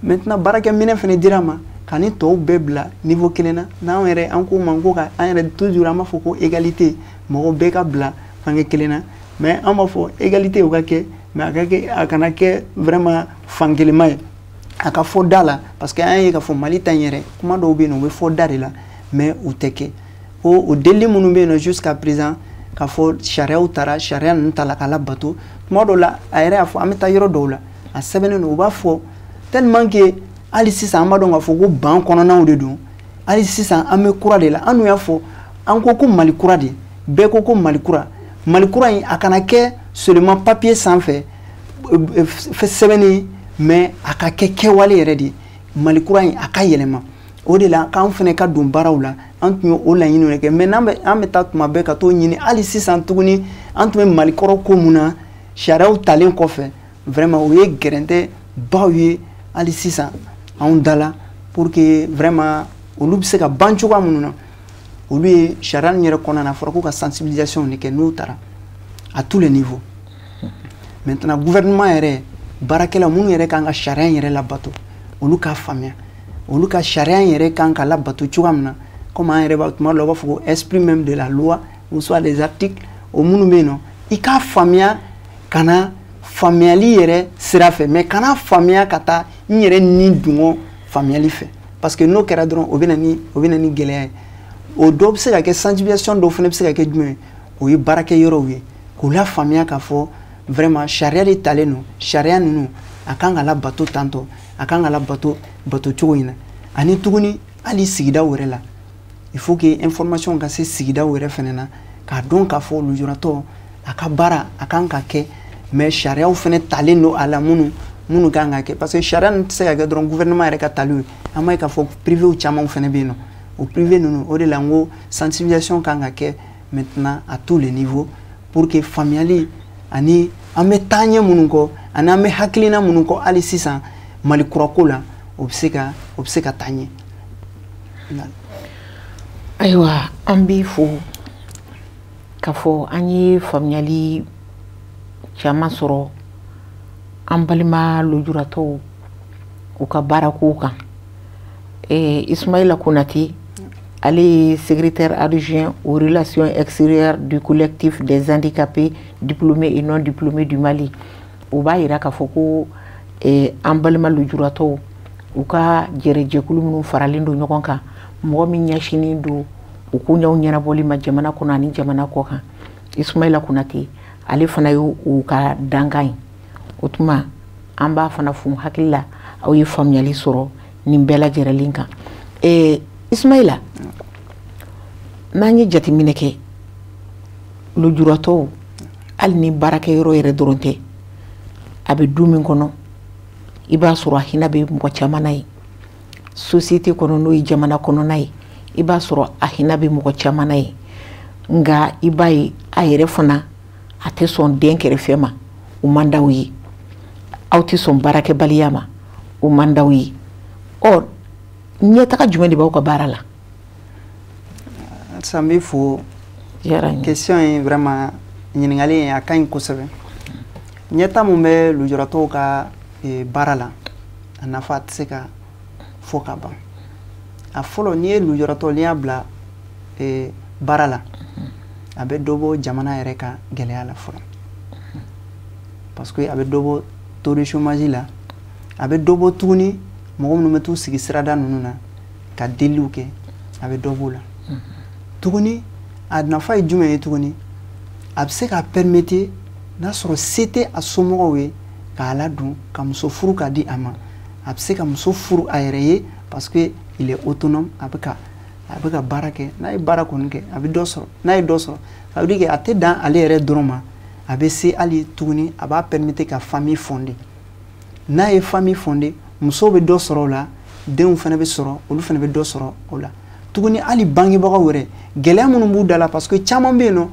maintenant baarakɛminɛn fana dira ma ka ni tɔw bɛɛ bila niveau kelen na. N'an yɛrɛ an k'o ma ko ka an yɛrɛ toujours an b'a fɔ ko égalité, mɔgɔw bɛɛ ka bila fange kelen na, mais an b'a fɔ égalité o ka kɛ, mais a ka kɛ, a kana kɛ vraiment fankelenma ye, a ka fɔ da la, parce que an y'a ye k'a fɔ Mali ta in yɛrɛ, kuma dɔw bɛ yen nɔ, u bɛ fɔ da de la, mais u tɛ kɛ. O deli minnu bɛ yen nɔ jusqu'à présent k'a fɔ sariyaw taara, sariya ninnu ta la k'a labato, tuma dɔw la a yɛrɛ y'a fɔ an bɛ taa yɔrɔ dɔw la, a sɛbɛnnen don, u b'a fɔ tellement que hali sisan an b'a dɔn k'a fɔ ko ban kɔnɔnaw de don. Hali sisan an bɛ kura de la, an dun y'a fɔ an ko ko Mali kura de, bɛɛ ko ko Mali kura. Mali kura in a kana kɛ seulement papier sanfɛ sɛbɛnni, mais a ka kɛ kɛwale yɛrɛ de ye. Mali kura in a ka yɛlɛma, o de la k'an fana ka don baaraw la, an tun ye o laɲiniw de kɛ. Mais n'an bɛ an bɛ taa tuma bɛɛ ka t'o ɲini, hali sisan tuguni an tun bɛ Mali kɔrɔ ko mun na, sariyaw talen kɔfɛ, vraiment o ye gɛrɛntɛ baw ye hali sisan anw da la, pour que vraiment olu bɛ se ka ban cogoya minnu na. Olu ye sariya ninnu yɛrɛ kɔnɔna na, a fɔra ko ka sensibilisation de kɛ n'u taara à tous les niveaux. Maintenant gouvernement yɛrɛ, baarakɛla minnu yɛrɛ kan ka sariya in yɛrɛ labato, olu k'a faamuya olu ka sariya in yɛrɛ kan ka labato cogoya min na. Comme an yɛrɛ b'a tuma dɔ la, u b'a fɔ ko esprit même de la loi ou soit les articles o minnu bɛ yen nɔ, i k'a faamuya ka na faamuyali yɛrɛ sira fɛ, mais kana faamuya ka taa n yɛrɛ ni dungɔ faamuyali fɛ, parce que n'o kɛra dɔrɔn o bɛ na ni gɛlɛya ye. O dɔw bɛ se ka kɛ sensibilisation dɔw fana bɛ se ka kɛ jumɛn ye? O ye baarakɛ yɔrɔw ye k'u la faamuya k'a fɔ vraiment sariya de talen don, sariya ninnu a kan ka labato tantɔ, a kan ka labato bato cogo in na. Ani tuguni hali sigidaw yɛrɛ la, il faut que information ka se sigidaw yɛrɛ fana na, k'a dɔn k'a fɔ lujuratɔ a ka baara a kan ka kɛ, mais sariyaw fana talen don a la minnu kan ka kɛ, parce que sariya ninnu tɛ se ka kɛ dɔrɔn gouvernement yɛrɛ ka taliw ye. An b'a ye k'a fɔ privéw caman fana bɛ yen nɔ, o privé ninnu, o de la n ko sensibilisation kan ka kɛ maintenant à tous les niveaux, pour que faamuyali ani an bɛ taa ɲɛ minnu kɔ ani an bɛ hakilina minnu kɔ hali sisan Mali kura ko la, o bɛ se ka taa ɲɛ. Ayiwa, an b'i fo k'a fɔ an ye faamuyali caman sɔrɔ an balima lujuratɔw u ka baarakow kan. Ismaïla Konate, ale ye secrétaire adjoint aux relations extérieures du Collectif des handicapés diplômés et non diplômés du Mali. O b'a yira k'a fɔ ko an balima lujuratɔw u ka jɛrɛjɛkulu minnu faralen don ɲɔgɔn kan, mɔgɔ min ɲɛsinnen don u koɲɛw ɲɛnabɔli ma jamana kɔnɔ ani jamana kɔ kan, Ismaïla Konate ale fana ye u ka dankan ye. O tuma an b'a fana fo. Hakili la aw ye faamuyali sɔrɔ nin bɛɛ lajɛlen kan. Ismaïla, n'an ye jateminɛ kɛ, lujuratɔw, hali ni baarakɛyɔrɔ yɛrɛ dɔrɔn tɛ, a bɛ du min kɔnɔ, i b'a sɔrɔ a hinɛ bɛ mɔgɔ caman na ye. Société kɔnɔ, n'o ye jamana kɔnɔna ye, i b'a sɔrɔ a hinɛ bɛ mɔgɔ caman na ye. Nka i b'a ye a yɛrɛ fana a tɛ sɔn den kɛrɛfɛ ma, o man d'aw ye. Aw tɛ sɔn baarakɛbaliya ma, o man d'aw ye. Ɔ ɲɛtaga jumɛn de b'aw ka baara la? Sisan n b'i fo. Question in, vraiment ɲininkali in a ka ɲi kosɛbɛ. Ɲɛta mun bɛ lujuratɔw ka baara la, a nafa tɛ se ka fɔ ka ban. A fɔlɔ, n'i ye lujuratɔ n'i y'a bila baara la, a bɛ dɔ bɔ jamana yɛrɛ ka gɛlɛya la fɔlɔ, parce que a bɛ dɔ bɔ taux de chômage la, a bɛ dɔ bɔ tuguni. Mɔgɔ minnu bɛ t'u sigi sirada ninnu na ka deliliw kɛ, a bɛ dɔ b'o la. Tuguni, a nafa ye jumɛn ye tuguni? A bɛ se k'a permettre, n'a sɔrɔ se tɛ a somɔgɔw ye k'a ladon, ka muso furu k'a di a ma, a bɛ se ka muso furu a yɛrɛ ye, parce que il est autonome. A bɛ ka baara kɛ. N'a ye baara kɔni kɛ, a bɛ dɔ sɔrɔ. N'a ye dɔ sɔrɔ, ça veut dire que a tɛ dan ale yɛrɛ dɔrɔn ma, a bɛ se hali tuguni, a b'a permettre ka famille fonder. N'a ye famille fonder, musow bɛ dɔ sɔrɔ o la, denw fana bɛ sɔrɔ, olu fana bɛ dɔ sɔrɔ o la tuguni. Hali bangebagaw yɛrɛ, gɛlɛya minnu b'u da la, parce que caman bɛ yen nɔ,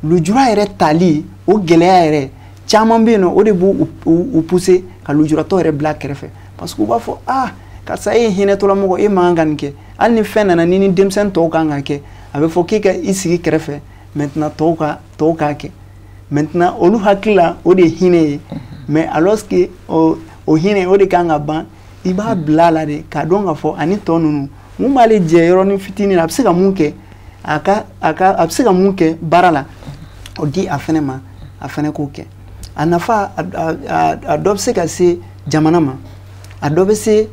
lujura yɛrɛ tali, o gɛlɛya yɛrɛ caman bɛ yen nɔ, o de b'u u pousser ka lujuratɔ yɛrɛ bila kɛrɛfɛ, parce que u b'a fɔ: "Ah, karisa, e ye hinɛtɔlamɔgɔ, e man kan ka nin kɛ." Hali ni fɛn nana ni denmisɛnnin tɔw kan ka kɛ, a bɛ fɔ k'e ka i sigi kɛrɛfɛ maintenant, tɔw k'a kɛ maintenant. Olu hakili la, o de ye hinɛ ye, mais alors que o hinɛ, o de kan ka ban. I b'a bila a la de k'a dɔn k'a fɔ ani tɔ ninnu, mun b'ale jɛ yɔrɔnin fitinin na, a bɛ se ka mun kɛ, a ka a bɛ se ka mun kɛ baara la, o di a fɛnɛ ma, a fɛnɛ k'o kɛ. A nafa, a dɔ bɛ se ka se jamana ma, a dɔ bɛ se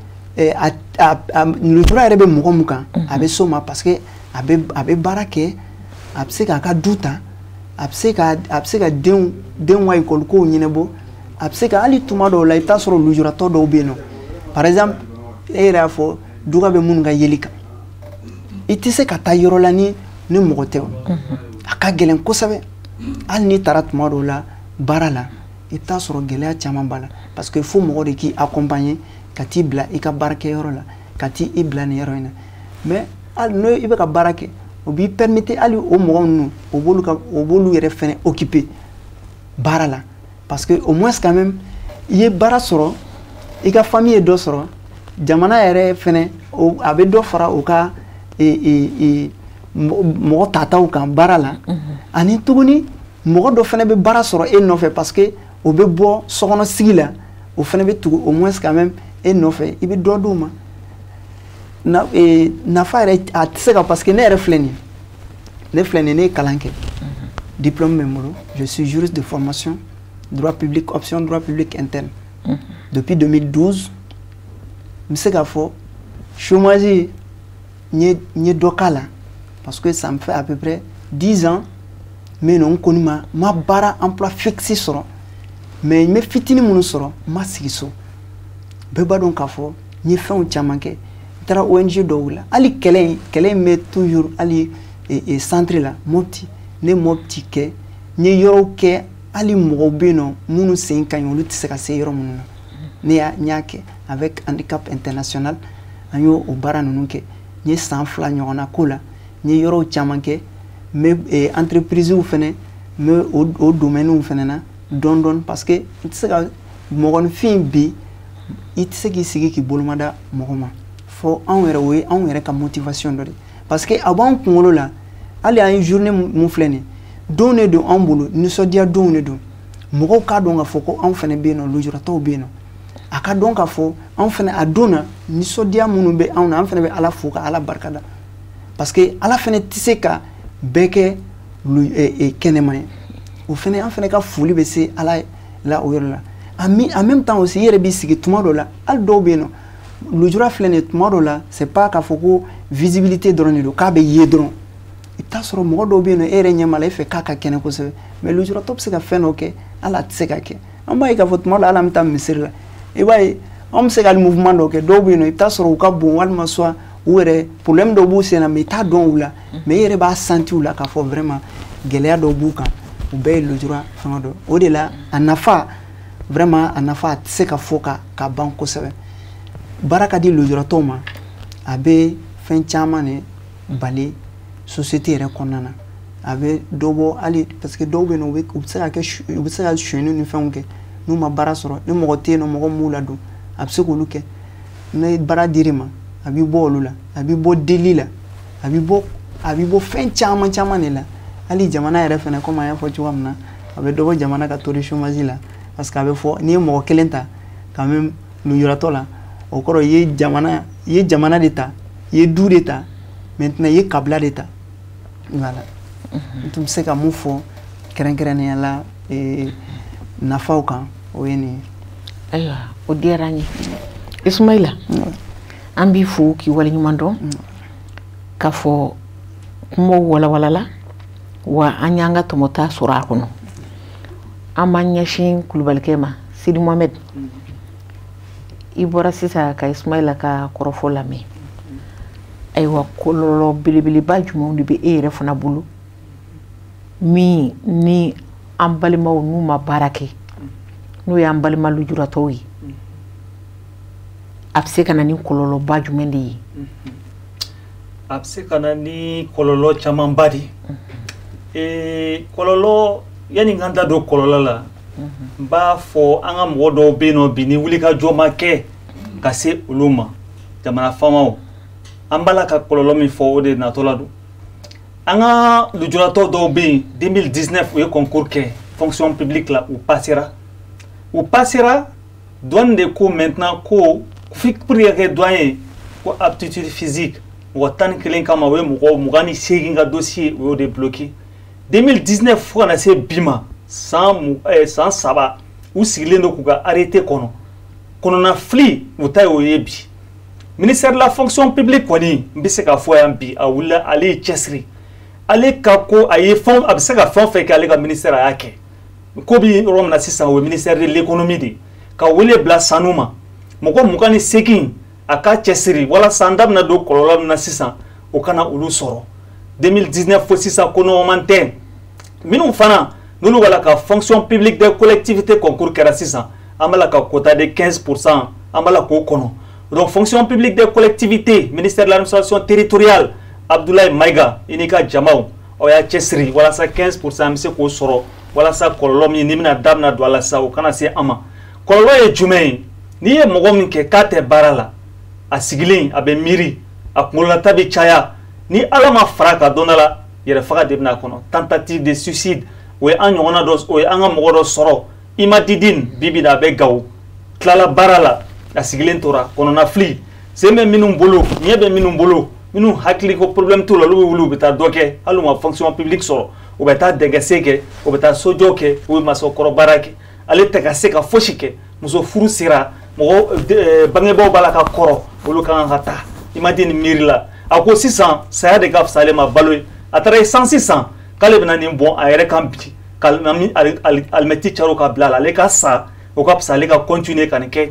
a lujura yɛrɛ bɛ mɔgɔ mun kan, a bɛ s'o ma, parce que a bɛ baara kɛ, a bɛ se k'a ka du ta, a bɛ se ka denw ka ekɔli kow ɲɛnabɔ. A bɛ se ka hali tuma dɔw la, i bɛ taa sɔrɔ lujuratɔ dɔw bɛ yen nɔ, par exemple, e yɛrɛ y'a fɔ, duga bɛ minnu ka yeli kan, i tɛ se ka taa yɔrɔ la ni mɔgɔ tɛ o. A ka gɛlɛn kosɛbɛ. Hali n'i taara tuma dɔw la baara la, i bɛ taa sɔrɔ gɛlɛya caman b'a la, parce que fo mɔgɔ de k'i accompagner ka t'i bila i ka baarakɛyɔrɔ la, ka t'i i bila nin yɔrɔ in na. Mais hali n'o i bɛ ka baara kɛ, o b'i permettre hali o mɔgɔ ninnu, o b'olu yɛrɛ fɛnɛ occuper baara la, parce que au moins quand même i ye baara sɔrɔ, i ka famille ye dɔ sɔrɔ, jamana yɛrɛ fɛnɛ, a bɛ dɔ fara o ka mɔgɔ tataw kan baara la. Ani tuguni, mɔgɔ dɔ fɛnɛ bɛ baara sɔrɔ e nɔfɛ, parce que o bɛ bɔ sokɔnɔ sigi la, o fɛnɛ bɛ tugu au moins quand même e nɔfɛ, i bɛ dɔ d'o ma. Na nafa yɛrɛ, a tɛ se ka, parce que ne yɛrɛ filɛ nin ye, ne filɛ nin ye, ne ye kalan kɛ, diplôme bɛ n bolo, je suis juriste de formation, droit public, option droit public interne. Depuis 2012, n bɛ se k'a fɔ chômage, n ye dɔ k'a la, parce que ça me fait à peu près 10 ans mais non, n kɔni ma baara emploi fixe sɔrɔ, mais n bɛ fitinin minnu sɔrɔ, n ma sigi so. Bɛɛ b'a dɔn k'a fɔ n ye fɛnw caman kɛ, n taara ONG dɔw la, hali kɛlɛ in bɛ toujours hali centre la Mopti, ne ye Mopti kɛ, n ye yɔrɔw kɛ, hali mɔgɔw bɛ yen nɔ minnu sen ka ɲi, olu tɛ se ka se yɔrɔ minnu na, ne y'a n y'a kɛ avec Handicap International. An y'o o baara ninnu kɛ, n ye san 2 ɲɔgɔnna k'o la, n ye yɔrɔw caman kɛ, n bɛ entreprise fɛnɛ, n bɛ o domaine fɛnɛ na dɔɔni dɔɔni, parce que n tɛ se ka mɔgɔninfin bi, i tɛ se k'i sigi k'i bolomada mɔgɔ ma. Fɔ anw yɛrɛ, o ye anw yɛrɛ ka motivation dɔ de, parce que a b'anw kunkolo la. Hali an ye journée mun filɛ nin ye, don de don anw bolo, nisɔndiya donw de don. Mɔgɔw k'a dɔn k'a fɔ ko anw fɛnɛ bɛ yen nɔ, lujuratɔw bɛ yen nɔ, a ka dɔn k'a fɔ anw fɛnɛ a don na, nisɔndiya minnu bɛ anw na, an fɛnɛ bɛ Ala fo ka Ala barikada, parce que Ala fɛnɛ tɛ se ka bɛɛ kɛ kɛnɛma ye. O fɛnɛ, an fɛnɛ ka foli bɛ se Ala la o yɔrɔ la. En même temps aussi, i yɛrɛ b'i sigi tuma dɔ la, hali dɔw bɛ yen nɔ, lujura filɛ nin ye, tuma dɔ la, c'est pas k'a fɔ ko visibilité dɔrɔn de don, k'a bɛ ye dɔrɔn. I bɛ taa sɔrɔ mɔgɔ dɔw bɛ yen nɔ, e yɛrɛ ɲɛ b'a la, e fɛ k'a ka kɛnɛ kosɛbɛ, mais lujuratɔ bɛ se ka fɛn dɔ kɛ, hali a tɛ se ka kɛ. An b'a ye k'a fɔ tuma dɔ la, hali an bɛ taa misiri la, i b'a ye an bɛ se ka hali mouvement dɔ kɛ, dɔw bɛ yen nɔ, i bɛ taa sɔrɔ u ka bon, walima soit u yɛrɛ problème dɔ b'u sen na, mais i t'a dɔn u la, mais i yɛrɛ b'a senti u la k'a fɔ vraiment gɛlɛya dɔ b'u kan. U bɛɛ ye lujura fɛngɛ dɔ. O de la, a nafa vraiment, a nafa a tɛ se ka fɔ ka ban kosɛbɛ. Baara ka di lujuratɔw ma, a bɛ fɛn caman de bali société yɛrɛ kɔnɔna na, a bɛ dɔ bɔ hali, parce que dɔw bɛ yen nɔ, u bɛ se ka kɛ, u bɛ se ka sonyɛni ni fɛnw kɛ n'u ma baara sɔrɔ, ni mɔgɔ tɛ yen nɔ, mɔgɔ min b'u ladon, a bɛ se k'olu kɛ. Ni baara dir'i ma, a b'i bɔ olu la, a b'i bɔ deli la, a b'i bɔ fɛn caman caman de la. Hali jamana yɛrɛ fɛnɛ, komi an y'a fɔ cogoya min na, a bɛ dɔ bɔ jamana ka taux de chômage la, parce que a bɛ fɔ n'i ye mɔgɔ kelen ta quand même lujuratɔ la, o kɔrɔ i ye jamana de ta, i ye du de ta, maintenant i ye kabila de ta. Voilà, n tun bɛ se ka mun fɔ kɛrɛnkɛrɛnnenya la nafaw kan, o ye nin ye. Ayiwa, o diyara n ye. Ismaïla, an b'i fo k'i waleɲuman dɔn k'a fɔ kumaw walawalala wa an y'an ka tɔmɔta sɔrɔ a kɔnɔ. An b'an ɲɛsin kulubalikɛ ma, Sidi Mohamed. I bɔra sisan ka Ismaïla ka kɔrɔfɔ lamɛn. Ayiwa, kɔlɔlɔ belebeleba jumɛnw de bɛ e yɛrɛ fana bolo min ni an balimaw n'u ma baara kɛ, n'o y'an balima lujuratɔw ye, a bɛ se ka na ni kɔlɔlɔba jumɛn de ye? A bɛ se ka na ni kɔlɔlɔ camanba de ye. Kɔlɔlɔ, yanni n ka n da don kɔlɔlɔ la, n b'a fɔ an ka mɔgɔ dɔw bɛ yen nɔ bi, ni wulikajɔ ma kɛ ka se olu ma, jamana faamaw, an b'a la ka kɔlɔlɔ min fɔ, o de natɔ la don. An ka lujuratɔ dɔw bɛ yen, 2019 u ye concours kɛ fonction publique la, u passera, u passera. Douane de ko maintenant ko pour que ka kɛ douane ye, ko aptitude physique mɔgɔ 11 kama, o ye mɔgɔ 28 ka dossier, o y'o de bloqué 2019 fo ka na se bi ma. San 3 u sigilen don k'u ka arrêté kɔnɔ. Kɔnɔna fili u ta ye o ye bi. Ministère de la fonction publique kɔni, n bɛ se k'a fɔ yan bi, a wulila, ale ye cɛsiri, ale ka ko a ye fɛn, a bɛ se ka fɛn o fɛn kɛ ale ka ministère, a y'a kɛ. Ko bi yɔrɔ min na sisan, o ye ministère de l'économie de ka wele bila sanu ma, mɔgɔ 28, a ka cɛsiri walasa an da bɛna don kɔlɔlɔ min na sisan, o kana olu sɔrɔ. 2019 fo sisan, ko nɔgɔman tɛ. Minnu fana n'olu b'a la ka fonction publique des collectivités concours kɛra sisan, an b'a la ka quota de 15%, an b'a la k'o kɔnɔ. Donc fonction publique des collectivités, ministère de l'administration territoriale, Abdoulaye Maïga, i n'i ka jamaw, aw y'a cɛsiri walasa 15% an bɛ se k'o sɔrɔ, walasa kɔlɔlɔ min ni bɛna da bɛna don a la sisan, o kana se an ma. Kɔlɔlɔ ye jumɛn ye? N'i ye mɔgɔ min kɛ k'a tɛ baara la, a sigilen a bɛ miiri, a kunkololata bɛ caya. Ni Ala ma fara ka don dɔ la, yɛrɛfaga de bɛna a kɔnɔ, tentative de suicide. O ye an ɲɔgɔnna dɔ, o ye an ka mɔgɔ dɔ sɔrɔ, Imadidine, bi bi in na a bɛ Gawo, tilala baara la, a sigilen tora kɔnɔna fili. Sen bɛ minnu bolo, ɲɛ bɛ minnu bolo, minnu hakili ko problème t'u la, olu bɛ wuli, u bɛ taa dɔ kɛ. Hali u ma fonction publique sɔrɔ, u bɛ taa dɛgɛsen kɛ, u bɛ taa sojɔ kɛ, u bɛ masakɔrɔ baara kɛ. Ale tɛ ka se ka fosi kɛ. Muso furu sera, mɔgɔ bangebaaw b'a la ka kɔrɔ, olu ka kan ka taa. Imadine miiri la, a ko sisan saya de ka fisa ale ma balo ye. A taara essence san k'ale bɛna nin bɔn a yɛrɛ kan bi, ka alimɛti caro ka bila a la, ale ka sa, o ka fisa ale ka continuer ka nin kɛ.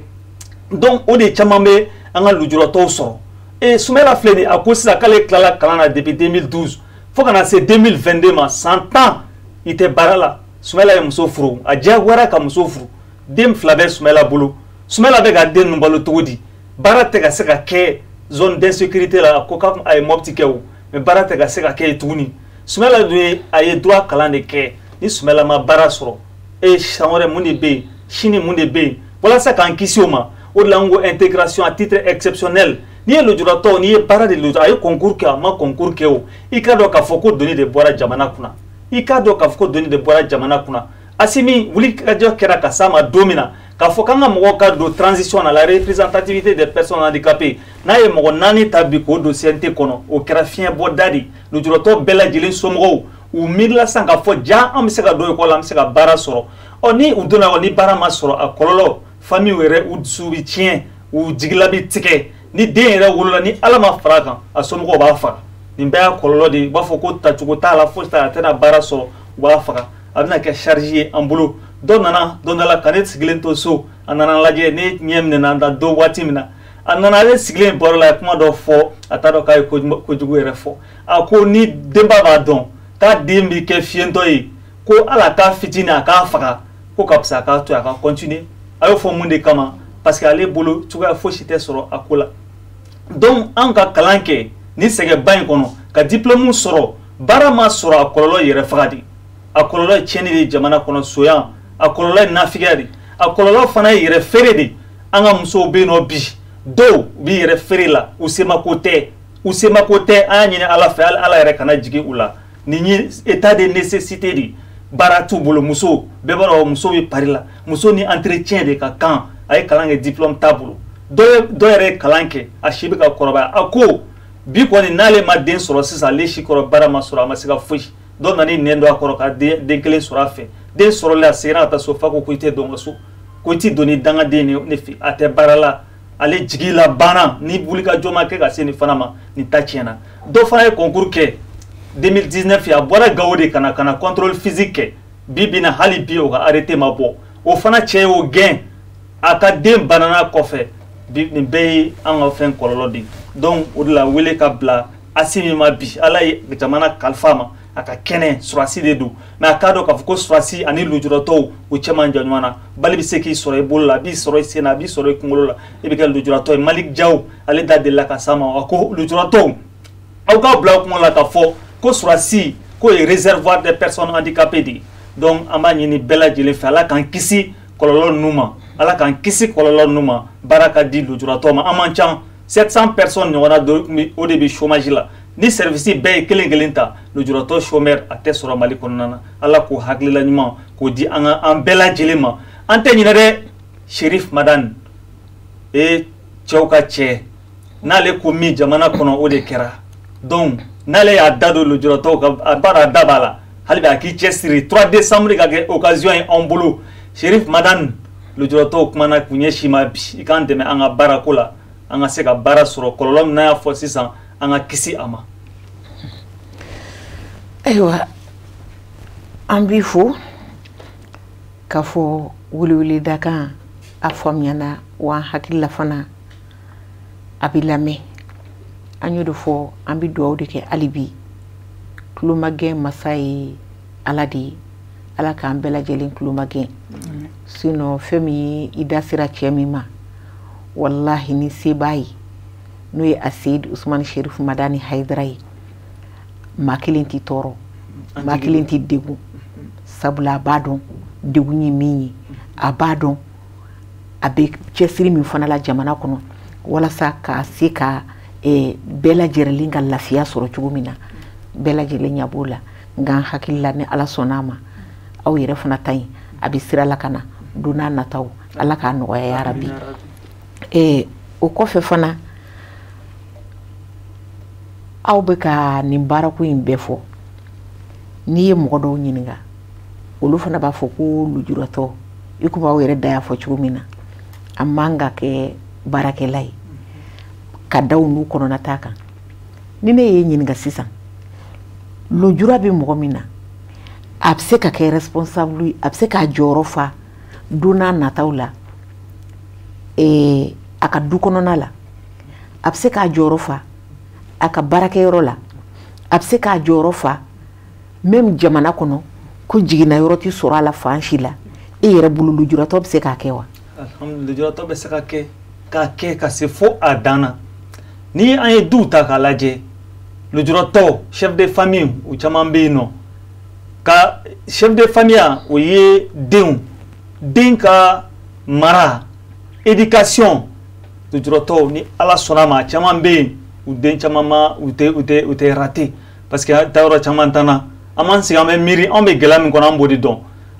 Donc o de caman bɛ an ka lujuratɔw sɔrɔ. E Sumayila filɛ nin ye, a ko sisan k'ale tilala kalan na depuis 2012 fo ka na se 2022 ma, san 10 i tɛ baara la. Sumayila ye muso furu, a diyagoyara ka muso furu, den 2 bɛ Sumayila bolo. Sumayila bɛ ka den ninnu balo cogo di? Baara tɛ ka se ka kɛ zone d'insécurité la. A ko k'a ye Mopti kɛ o, mais baara tɛ ka se ka kɛ yen tuguni. Sumayila dun ye, a ye droit kalan de kɛ. Ni Sumayila ma baara sɔrɔ, e san wɛrɛ mun de bɛ yen? Sini mun de bɛ yen? Walasa k'an kisi o ma, o de la n ko intégration à titre exceptionnel. N'i ye lujuratɔ, n'i ye baara de lujura, a ye concours kɛ, a ma concours kɛ o, i k'a dɔn k'a fɔ ko doni de bɔra jamana kunna. I k'a dɔn k'a fɔ ko doni de bɔra jamana kunna. Asimi wulikajɔ kɛra ka s'a ma don min na k'a fɔ k'an ka mɔgɔw ka don transition na, la représentativité des personnes handicapées, n'a ye mɔgɔ 4 ta bi k'o don CNT kɔnɔ, o kɛra fiɲɛbɔda de. Lujuratɔ bɛɛ lajɛlen somɔgɔw, u miirila sisan k'a fɔ ja an bɛ se ka don ekɔli la, an bɛ se ka baara sɔrɔ. Ɔ ni u donna, ni baara ma sɔrɔ, a kɔlɔlɔ, famille yɛrɛ u dusu bɛ tiɲɛ, u jigila bɛ tigɛ. Ni den yɛrɛ wolola, ni Ala ma fara a kan, a somɔgɔw b'a faga. Nin bɛɛ y'a kɔlɔlɔ de ye. U b'a fɔ ko tacogo t'a la, fosi t'a la, a tɛna baara sɔrɔ, u b'a faga, a bɛna kɛ charge ye an bolo. Dɔ nana don dɔ la ka ne sigilen to so, a nana lajɛ, ne ɲɛ minɛna da don waati min na, a nana, ale sigilen baro la, a ye kuma dɔ fɔ, a t'a dɔn k'a ye kojugu yɛrɛ fɔ. A ko ni denba b'a dɔn k'a den bɛ kɛ fiyentɔ ye, ko hali a k'a fitinin, a k'a faga, ko ka fisa a k'a to yen a ka continuer. A y'o fɔ mun de kama? Parce que ale bolo cogoya fosi tɛ sɔrɔ a ko la. Donc an ka kalan kɛ ni sɛgɛnba in kɔnɔ ka diplôme sɔrɔ, baara ma sɔrɔ, a kɔlɔlɔ yɛrɛ faga de, a kɔlɔlɔ ye tiɲɛni de ye jamana kɔnɔ soyan, a kɔlɔlɔ ye nafigiya de, a kɔlɔlɔ fana ye yɛrɛ feere de. An ka musow bɛ yen nɔ bi, dɔw b'i yɛrɛ feere la, u semako tɛ, u semako tɛ. An y'a ɲini Ala fɛ, hali Ala yɛrɛ kana jigin u la. Nin ye état de nécessité de, baara t'u bolo. Muso bɛɛ b'a dɔn, muso bɛ pari la, muso ni entretien de ka kan. A ye kalan kɛ, diplôme t'a bolo. Dɔ yɛrɛ ye kalan kɛ, a si bɛ ka kɔrɔbaya, a ko bi kɔni n'ale ma den sɔrɔ sisan, ale si kɔrɔ, baara ma sɔrɔ, a ma se ka foyi. Dɔ nana nɛn don a kɔrɔ ka den kelen sɔrɔ a fɛ. Den sɔrɔlen, a seginna ka taa so, fa ko i tɛ don n ka so, ko i ti don ni dangaden ne fɛ. A tɛ baara la, Ale jigi la banna ni wulikajɔ ma kɛ ka se nin fana ma, nin ta tiɲɛna. Dɔ fana ye concours kɛ 2019, a bɔra Gawo de ka na ka na contrôle physique kɛ. Bi bi na, hali bi o ka arrêté ma bɔ. O fana cɛ y'o gɛn a ka den banana kɔfɛ. Bi nin bɛɛ ye an ka fɛn kɔlɔlɔ de ye. Donc o de la, wele ka bila Asimi ma bi, Ala ye jamana kalifa ma, a ka kɛnɛ surasi de don, mais a k'a dɔn k'a fɔ ko surasi ani lujuratɔw o cɛ man jan ɲɔgɔn na. Bali bɛ se k'i sɔrɔ i bolo la, a b'i sɔrɔ i sen na, a b'i sɔrɔ i kunkolo la, i bɛ kɛ lujuratɔ ye. Malick Diaw, ale da delila ka s'a ma, a ko lujuratɔw, aw k'a bila aw kunkolo la k'a fɔ ko surasi k'o ye réservoir des personnes handicapées de ye. Donc an b'a ɲini bɛɛ lajɛlen fɛ, Ala k'an kisi kɔlɔlɔ ninnu ma, Ala k'an kisi kɔlɔlɔ ninnu ma. Baara ka di lujuratɔ ma, an man ca, 700 personnes ɲɔgɔnna o de bɛ chômage la. Ni service bɛɛ ye kelen kelen ta, lujuratɔ chômeur a tɛ sɔrɔ Mali kɔnɔna na. Ala k'o hakilila ɲuman k'o di an ka an bɛɛ lajɛlen ma. An tɛ ɲinɛ dɛ, Cherif Madani e cɛw ka cɛ, n'ale ko min jamana kɔnɔ, o de kɛra. Donc n'ale y'a da don lujuratɔw ka, a b'a dɔn a da b'a la. Hali bi a k'i cɛsiri, 3 décembre ka kɛ occasion ye anw bolo. Cherif Madani, lujuratɔw kumana k'u ɲɛsin ma bi, i k'an dɛmɛ an ka baarako la, an ka se ka baara sɔrɔ. Kɔlɔlɔ min n'a y'a fɔ sisan, an ka kisi a ma. Ayiwa, an b'i fo k'a fɔ weleweledakan a faamuyana wa, an hakili la fana a bɛ lamɛn. An y'o de fɔ, an bɛ dugawu de kɛ hali bi. Tulomagɛn masa ye Ala de ye, Ala k'an bɛɛ lajɛlen tulomagɛn. Sinon fɛn min ye, i da sera cɛ min ma, walahi ni se b'a ye, n'o ye Aseyid Usumani Sherif Madani Hayidara ye, maa kelen t'i tɔɔrɔ, maa kelen t'i degun, sabula a b'a dɔn degun ye min ye, a b'a dɔn a bɛ cɛsiri min fana la jamana kɔnɔ walasa ka se ka bɛɛ lajɛlen ka lafiya sɔrɔ cogo min na, bɛɛ lajɛlen ɲɛ b'o la. Nka an hakili la, ni Ala sɔnna a ma, aw yɛrɛ fana ta ɲi a bɛ sira la ka na don n'a nataw, Ala k'a nɔgɔya yarabi. O kɔfɛ fana, aw bɛ ka nin baarako in bɛɛ fɔ. N'i ye mɔgɔ dɔw ɲininka, olu fana b'a fɔ ko lujuratɔ, i komi aw yɛrɛ da y'a fɔ cogo min na, a man ka kɛ baarakɛla ye ka da u n'u kɔnɔna ta kan. Ni ne y'e ɲininka sisan, lujura bɛ mɔgɔ min na, a bɛ se ka kɛ responsable ye, a bɛ se k'a jɔyɔrɔ fa don n'a nataw la a ka du kɔnɔna la, a bɛ se k'a jɔyɔrɔ fa a ka baarakɛyɔrɔ la, a bɛ se k'a jɔyɔrɔ fa même jamana kɔnɔ, ko jiginna yɔrɔ tɛ sɔrɔ a la fan si la, e yɛrɛ bolo lujuratɔ bɛ se k'a kɛ wa? Alhamdulillah, lujuratɔ bɛ se ka kɛ, k'a kɛ ka se fo a dan na. Ni an ye duw ta k'a lajɛ, lujuratɔ chef de famille u caman bɛ yen nɔ. Ka chef de famille, o ye denw, den ka mara, éducation. Lujuratɔw, ni Ala sɔnna ma, a caman bɛ yen, u den caman ma u tɛ raté, parce que taayɔrɔ caman t'an na. An m'an sigi, an bɛ miiri, anw bɛ gɛlɛya min kɔnɔ, an b'o de dɔn.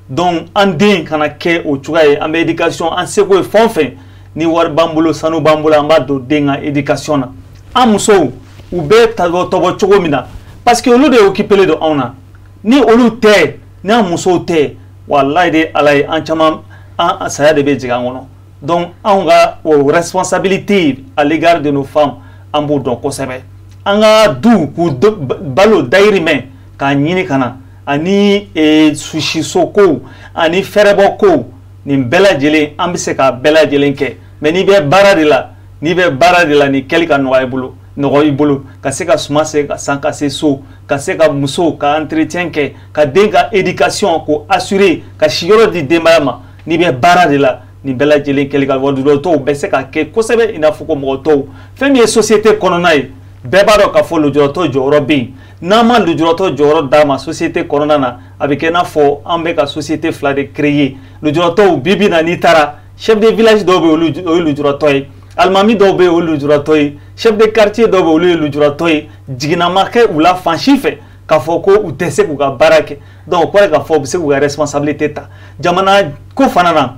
Donc an den kana kɛ o cogoya ye. An bɛ éducation, an seko ye fɛn o fɛn, ni wari b'an bolo, sanu b'an bolo, an b'a don den ka éducation na. An musow, u bɛ tɔbɔ cogo min na, parce que olu de occupé don anw na. Ni olu tɛ, ni an musow tɛ, walayi de Ala ye, an caman an saya de bɛ jigin an kɔnɔ. Donc anw ka o responsabilité à l'égard de nos femmes, an b'o dɔn kosɛbɛ. An ka du k'u balo dayirimɛ k'a ɲini ka na, ani susiso kow ani fɛrɛbɔ kow, nin bɛɛ lajɛlen an bɛ se k'a bɛɛ lajɛlen kɛ. Mais n'i bɛ baara de la, n'i bɛ baara de la, nin kɛli ka nɔgɔ i bolo, nɔgɔ i bolo ka se ka suma se ka san ka se so, ka se ka muso ka entretien kɛ, ka den ka éducation k'o assurer, ka siyɔrɔ di denbaya ma. N'i bɛ baara de la, nin bɛɛ lajɛlen kɛli ka tɔw bɛ se ka kɛ kosɛbɛ, i n'a fɔ ko mɔgɔ tɔw. Fɛn min ye société kɔnɔna ye, bɛɛ b'a dɔn k'a fɔ lujuratɔ jɔyɔrɔ bɛ yen. N'an ma lujuratɔ jɔyɔrɔ d'a ma société kɔnɔna na, a bɛ kɛ i n'a fɔ an bɛ ka société fila de créer. Lujuratɔw, bi bi na, n'i taara, chef de village dɔw bɛ yen, o ye lujuratɔ ye, alimami dɔw bɛ yen, o ye lujuratɔ ye, chef de quartier dɔw bɛ yen, olu ye lujuratɔ ye. Jiginna ma kɛ u la fan si fɛ k'a fɔ ko u tɛ se k'u ka baara kɛ. Donc o kɔrɔ ye k'a fɔ u bɛ se k'u ka responsabilité ta. Jamana ko fana na,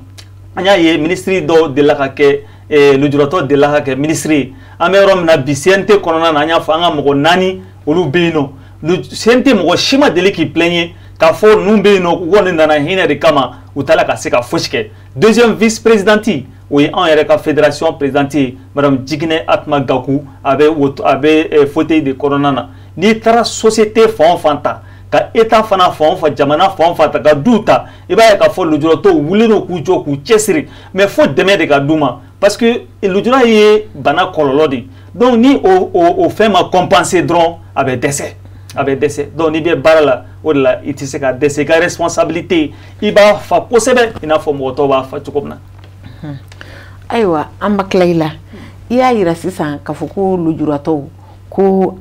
an y'a ye ministre dɔw delila ka kɛ lujuratɔ, delila ka kɛ ministre ye. An bɛ yɔrɔ min na bi, CNT kɔnɔna na, an y'a fɔ an ka mɔgɔ naani olu bɛ yen nɔ. CNT mɔgɔ si ma deli k'i plaigner k'a fɔ ninnu bɛ yen nɔ, u kɔni nana hinɛ de kama, u t'a la ka se ka fosi kɛ. Deuxième vice présidente O ye anw yɛrɛ ka fédération présidente ye, madame Jiginɛ Atuma Gaku, a bɛ fauteuil de kɔnɔna na. N'i taara société fan o fan ta, ka état fana fan o fan, jamana fan o fan ta, ka du ta, i b'a ye k'a fɔ lujuratɔw wulilen don k'u jɔ k'u cɛsiri, mais fo dɛmɛ de ka d'u ma, parce que lujura ye bana kɔlɔlɔ de ye. Donc ni o fɛn ma compenser dɔrɔn, a bɛ dɛsɛ, a bɛ dɛsɛ. Donc n'i bɛ baara la, o de la i tɛ se ka dɛsɛ, i ka responsabilité i b'a fa kosɛbɛ, i n'a fɔ mɔgɔ tɔw b'a fa cogo min na. Ayiwa, an ma tila i la. I y'a yira sisan k'a fɔ ko lujuratɔw ko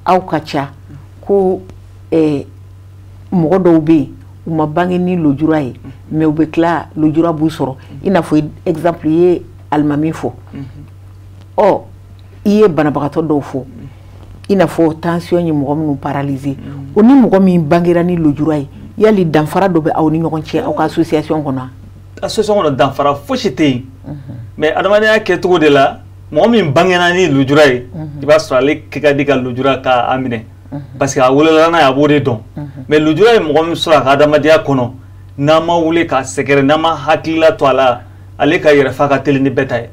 aw ka ca, ko mɔgɔ dɔw bɛ yen u ma bange ni lujura ye, mais u bɛ tila lujura b'u sɔrɔ. I n'a fɔ exemple, i ye alimami fɔ, ɔ i ye banabagatɔ dɔw fɔ, i n'a fɔ tension ye mɔgɔ minnu paralysé, o ni mɔgɔ min bangera ni lujura ye, yali danfara dɔ bɛ aw ni ɲɔgɔn cɛ aw ka association kɔnɔ? Association kɔnɔ, danfara fosi tɛ yen, mais adamadenya kɛcogo de la, mɔgɔ min bangena ni lujura ye, i b'a sɔrɔ ale kɛ ka di ka lujura k'a minɛ, parce que a wolola n'a ye, a b'o de dɔn. Mais lujura ye mɔgɔ min sɔrɔ a ka adamadenya kɔnɔ, n'a ma wuli k'a sɛgɛrɛ, n'a ma hakilila to a la, ale ka yɛrɛfa ka teli ni bɛɛ ta ye,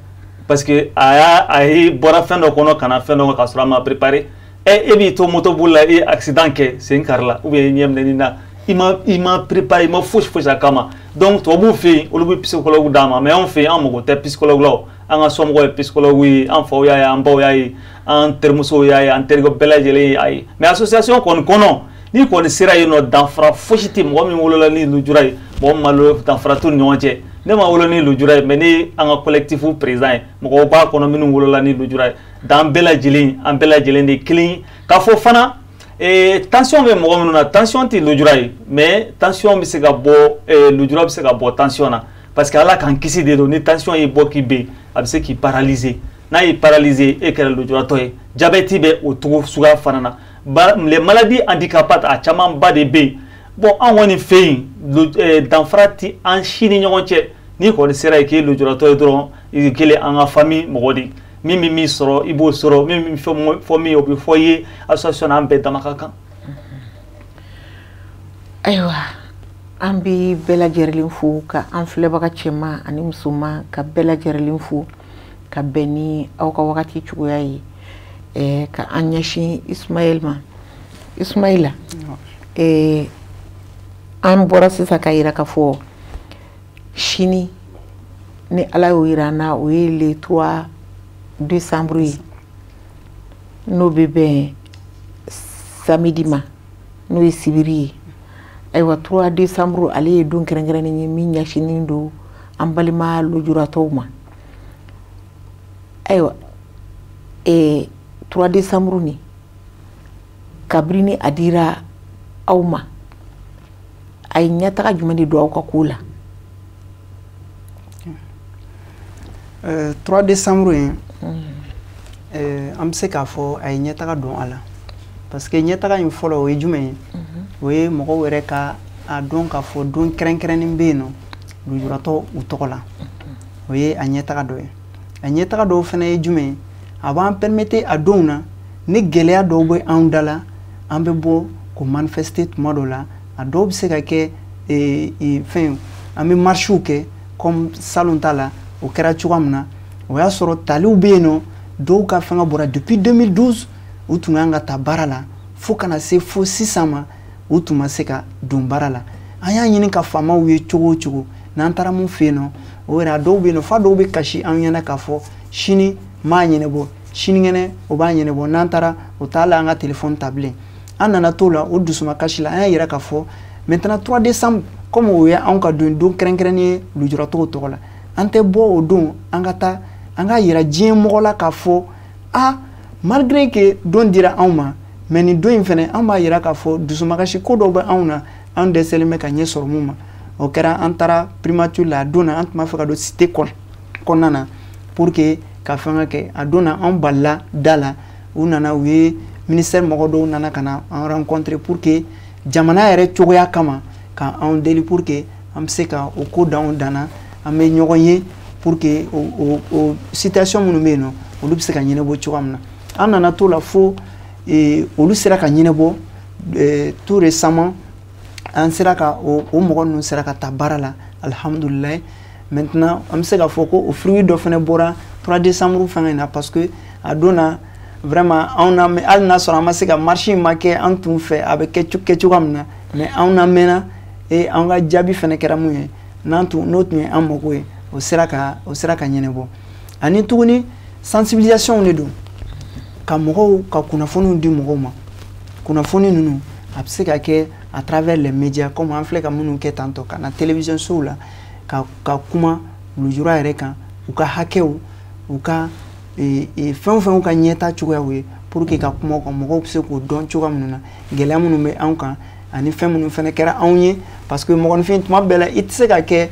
parce que a y'a a ye bɔra fɛn dɔ kɔnɔ ka na fɛn dɔ kɔnɔ k'a sɔrɔ a ma préparé. E b'i to moto boli la, e ye accident kɛ, sen kari la ou bien i ɲɛ minɛni na, i ma préparé, i ma fosi fosi a kama. Donc tubabuw fɛ yen, olu bɛ psychologue d'a ma, mais anw fɛ yen, an mago tɛ psychologue la. O an ka somɔgɔw ye psychologue ye, an faw y'a ye, an baw y'a ye, an terimusow y'a ye, an terikɛ bɛɛ lajɛlen y'a ye. Mais association kɔni kɔnɔ, n'i kɔni sera yen nɔ, danfara fosi tɛ mɔgɔ min wolola ni lujura ye, mɔgɔ min ma wolo, danfara t'u ni ɲɔgɔn cɛ. Ne ma wolo ni lujura ye, mais ne an ka collectif président ye, mɔgɔw b'a kɔnɔ minnu wolola ni lujura ye. Dan bɛɛ lajɛlen, an bɛɛ lajɛlen de kelen ye. K'a fɔ fana, tension bɛ mɔgɔ minnu na, tension tɛ lujura ye, mais tension bɛ se ka bɔ, lujura bɛ se ka bɔ tension na, parce que Ala k'an kisi de don, ni tension y'i bɔ k'i ben, a bɛ se k'i paralyser. N'a y'i paralyser, e kɛra lujuratɔ ye. Diabète bɛ o cogo suguya fana na. Les maladies handicapantes, a camanba de bɛ yen. Bon, an kɔni fɛ yen, danfara ti an si ni ɲɔgɔn cɛ. N'i kɔni sera yen k'e lujuratɔ ye dɔrɔn, i kɛlen an ka famille mɔgɔ de ye. Min bɛ min sɔrɔ, i b'o sɔrɔ, min bɛ fɔ min, o bɛ fɔ i ye. Association na, an bɛɛ dama ka kan. Ayiwa, an bɛ bɛɛ lajɛlen fo, ka an filɛbaga cɛman ani musoman, ka bɛɛ lajɛlen fo ka bɛn ni aw ka wagati cogoya ye, ka an ɲɛsin Ismaël ma. Ismaïla, an bɔra sisan ka yira k'a fɔ sini, ni Ala y'o yira an na, o ye le 3 décembre ye, n'o bɛ bɛn samedi ma, n'o ye sibiri ye. Ayiwa, 3 décembre, ale ye don kɛrɛnkɛrɛnnen ye min ɲɛsinnen don an balima lujuratɔw ma. Ayiwa, 3 décembre ni, kabini ni a dira aw ma, a ye ɲɛtaga jumɛn de don aw ka ko la? 3 décembre in, an bɛ se k'a fɔ a ye ɲɛtaga don a la, parce que ɲɛtaga in fɔlɔ, o ye jumɛn ye? O ye mɔgɔw yɛrɛ ka a dɔn k'a fɔ don kɛrɛnkɛrɛnnen bɛ yen nɔ lujuratɔ u tɔgɔ la. O ye a ɲɛtaga dɔ ye. A ɲɛtaga dɔw fana ye jumɛn ye? A b'an permettre a donw na, ni gɛlɛya dɔw bɛ anw da la, an bɛ bɔ k'o manifester tuma dɔw la. A dɔw bɛ se ka kɛ fɛn, an bɛ marchew kɛ comme salon ta la, o kɛra cogoya min na. O y'a sɔrɔ taliw bɛ yen nɔ, dɔw ka fɛngɛ bɔra depuis 2012, u tun kan ka ta baara la, fo kana se fo sisan ma, u tun ma se ka don baara la. An y'a ɲini ka faamaw ye cogo o cogo, n'an taara mun fɛ yen nɔ, o yɛrɛ, a dɔw bɛ yen nɔ, f'a dɔw bɛ kasi an ɲɛna k'a fɔ sini m'a ɲɛnabɔ, sinikɛnɛ o b'a ɲɛnabɔ. N'an taara, o t'a la an ka telefɔni ta bilen. An nana t'o la, o dusumakasi la, an y'a yira k'a fɔ maintenant 3 décembre, comme o ye anw ka don kɛrɛnkɛrɛnnen ye lujuratɔw tɔgɔ la, an tɛ bɔ o don, an ka taa an ka yira diɲɛ mɔgɔ la k'a fɔ a malgré que don dira anw ma, mais nin don in fɛnɛ, an b'a yira k'a fɔ dusumakasi ko dɔw bɛ anw na, an dɛsɛlen bɛ ka ɲɛ sɔrɔ mun ma. O kɛra, an taara primature la. A don na, an tun b'a fɛ ka don cité kɔnɔna na pour que ka fɛngɛ kɛ. A don na, an balila da la, u nana, u ye ministère mɔgɔ dɔw nana ka na an rencontrer pour que jamana yɛrɛ cogoya kama ka anw deli pour que an bɛ se ka o ko d'anw danna, an bɛ ɲɔgɔn ye pour que o situation minnu bɛ yen nɔ, olu bɛ se ka ɲɛnabɔ cogoya min na. An nana t'o la fo olu sera ka ɲɛnabɔ. Tout récemment, an sera ka o mɔgɔ ninnu sera ka ta baara la, alihamudulilayi. Maintenant an bɛ se k'a fɔ ko o fruit dɔ fana bɔra 3 décembre fɛngɛ in na, parce que a don na vraiment anw na, hali n'a sɔrɔ an ma se ka marche in ma kɛ an tun fɛ a bɛ kɛ cogoya min na, mais anw na mɛnna et an ka jaabi fana kɛra mun ye, n'an tun n'o tun ye an mago ye, o sera ka ɲɛnabɔ. Ani tuguni, sensibilisation de don ka mɔgɔw ka kunnafoniw di mɔgɔw ma. Kunnafoni ninnu a bɛ se ka kɛ à travers les médias, comme an filɛ ka minnu kɛ tantɔ, ka na télévision sow la ka kuma lujura yɛrɛ kan, u ka hakɛw, u ka fɛn o fɛn ka ɲɛta cogoyaw ye, pour que ka kuma o kan, mɔgɔw bɛ se k'o dɔn cogoya minnu na, gɛlɛya minnu bɛ anw kan ani fɛn minnu fana kɛra anw ye. Parce que mɔgɔninfin, tuma bɛɛ la i tɛ se ka kɛ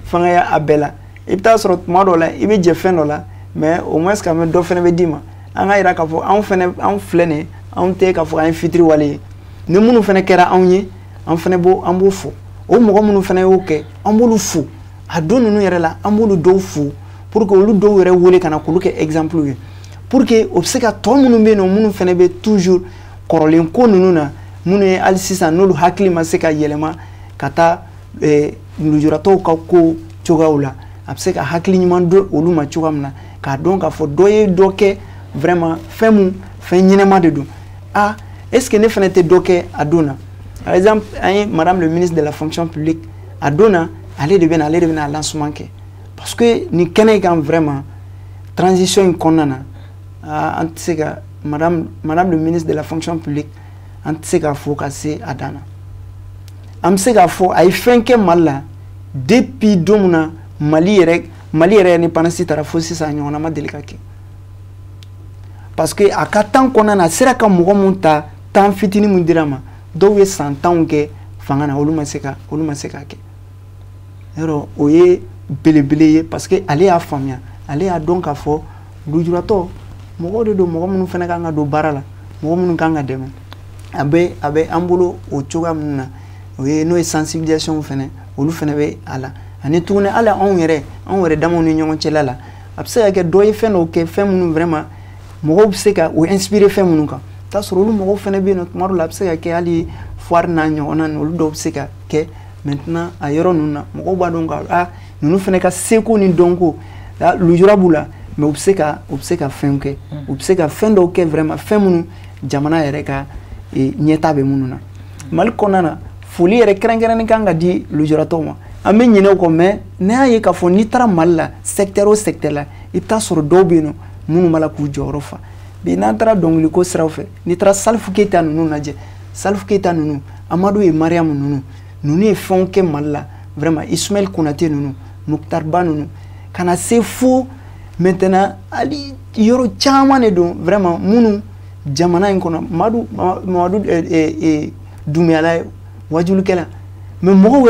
fɛngɛ a bɛɛ la. I bɛ taa sɔrɔ tuma dɔw la i bɛ jɛ fɛn dɔ la, mais au moins quand même dɔ fana bɛ d'i ma. An ka yira k'a fɔ anw fana, anw filɛ nin ye, anw tɛ k'a fɔ an ye fitiriwale ye. Ni minnu fana kɛra anw ye, an fana b'o, an b'o fo. O mɔgɔ minnu fana y'o kɛ, an b'olu fo. A don ninnu yɛrɛ la, an b'olu dɔw fo pour que olu dɔw yɛrɛ wele ka na k'olu kɛ exemple ye, pour que o bɛ se ka tɔ minnu bɛ yen nɔ, minnu fana bɛ toujours kɔrɔlen ko ninnu na, minnu ye hali sisan n'olu hakili ma se ka yɛlɛma ka taa lujuratɔw ka ko cogoyaw la, a bɛ se ka hakili ɲuman don olu ma cogoya min na, k'a dɔn k'a fɔ dɔ ye dɔ kɛ vraiment fɛn mun fɛn ɲɛnɛma de don. Ah, est ce que ne fana tɛ dɔ kɛ a don na? Par exemple, an ye madame le ministre de la Fonction publique, a don na ale de bɛ na lancement kɛ, parce que nin kɛnɛ kan vraiment transition in kɔnɔna na, ah, an tɛ se ka madame le ministre de la Fonction publique, an tɛ se k'a fɔ ka se a dan na. An bɛ se k'a fɔ a ye fɛn kɛ Mali la depuis don min na Mali yɛrɛ indépendance taara fo sisan, ɲɔgɔnna ma deli ka kɛ, parce que a ka temps kɔnɔna na, a sera ka mɔgɔ mun ta, temps fitinin mun dira ma, dɔw ye san tanw kɛ fanga na, olu ma se k'a kɛ. Yɔrɔ o ye belebele ye, parce que ale y'a faamuya, ale y'a dɔn k'a fɔ lujuratɔ mɔgɔw de don, mɔgɔ minnu fana kan ka don baara la, mɔgɔ minnu kan ka dɛmɛ. A bɛ an bolo o cogoya minnu na, o ye n'o ye sensibilisation fana, olu fana bɛ a la. Ani tuguni, hali anw yɛrɛ damaw ni ɲɔgɔn cɛla la, a bɛ se ka kɛ dɔ ye fɛn dɔw kɛ, fɛn minnu vraiment mɔgɔw bɛ se ka o inspirer fɛn minnu kan. I t'a sɔrɔ olu mɔgɔw fana bɛ yen nɔ, tuma dɔw la a bɛ se ka kɛ hali foire n'a ɲɔgɔnna ninnu, olu dɔw bɛ se ka kɛ. Maintenant, a yɔrɔ ninnu na, mɔgɔw b'a dɔn ka ah, ninnu fana ka seko ni dɔnko, lujura b'u la, mais u bɛ se ka fɛn kɛ, u bɛ se ka fɛn dɔw kɛ vraiment, fɛn minnu jamana yɛrɛ ka ɲɛta bɛ minnu na Mali kɔnɔna na. Foli yɛrɛ kɛrɛnkɛrɛnnen kan ka di lujuratɔw ma. An bɛ ɲinɛ o kɔ, mais n'a y'a ye k'a fɔ n'i taara Mali la, secteur o secteur la, i bɛ taa sɔrɔ dɔw bɛ yen nɔ minnu b'a la k'u jɔyɔrɔ fa. Bi n'an taara dɔnkiliko siraw fɛ, n'i taara Salifu Keyita ninnu lajɛ, Salifu Keyita ninnu, Amadu ye Mariyamu ninnu, ninnu ye fɛnw kɛ Mali la vraiment, Ismaël Konate ninnu, Muktar Ba ninnu, ka na se fo maintenant hali yɔrɔ caman de don vraiment minnu jamana in kɔnɔ. Mamadu Dunbiyala ye wajulikɛla, mais mɔgɔw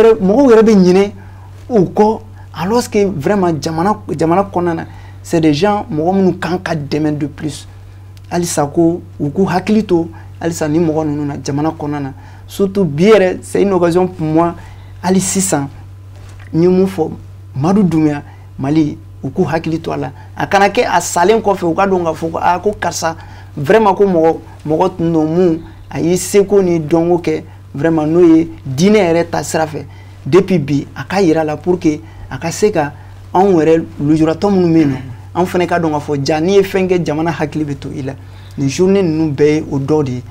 yɛrɛ bɛ ɲinɛ o kɔ, alors que vraiment jamana kɔnɔna na, c'est des gens, mɔgɔ minnu kan ka dɛmɛ de plus. Halisa ko u k'u hakili to halisa ni mɔgɔ ninnu na jamana kɔnɔna na. Surtout bi yɛrɛ, c'est une occasion pour moi, hali sisan n ye mun fɔ Madu Dunbiya, Mali u k'u hakili to a la, a kana kɛ a salen kɔfɛ u ka dɔn k'a fɔ ko aa, ko karisa vraiment, ko mɔgɔ tun don mun a y'i seko ni dɔnko kɛ vraiment, n'o ye diinɛ yɛrɛ ta sira fɛ. Depuis bi a ka yira la, pour que a ka se ka anw yɛrɛ lujuratɔ minnu bɛ yen nɔ, an fana ka dɔn k'a fɔ ja n'i ye fɛn kɛ, jamana hakili bɛ to i la. Nin journée ninnu bɛɛ ye o dɔ de ye.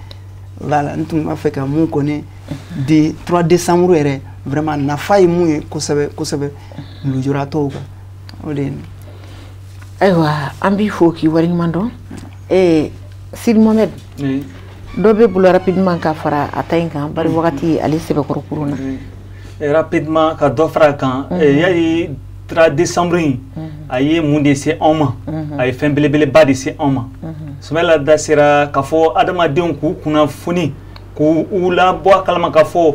Voilà, n tun b'a fɛ ka mun kɔni di 3 décembre yɛrɛ vraiment nafa ye mun ye kosɛbɛ kosɛbɛ lujuratɔw kan, o de ye nin. Ayiwa, an b'i fo k'i waleɲuman dɔn. Sidi Mohamed, dɔ bɛ bolo rapidement ka fara a ta in kan, bari wagati ale sɛbɛkɔrɔ kurun na. Rapidement, ka dɔ fara a kan, yali 3 décembre in a ye mun de se anw ma? A ye fɛn belebeleba de se anw ma. Sumala da sera k'a fɔ adamadenw k'u kunnafoni, k'u labɔ a kalama k'a fɔ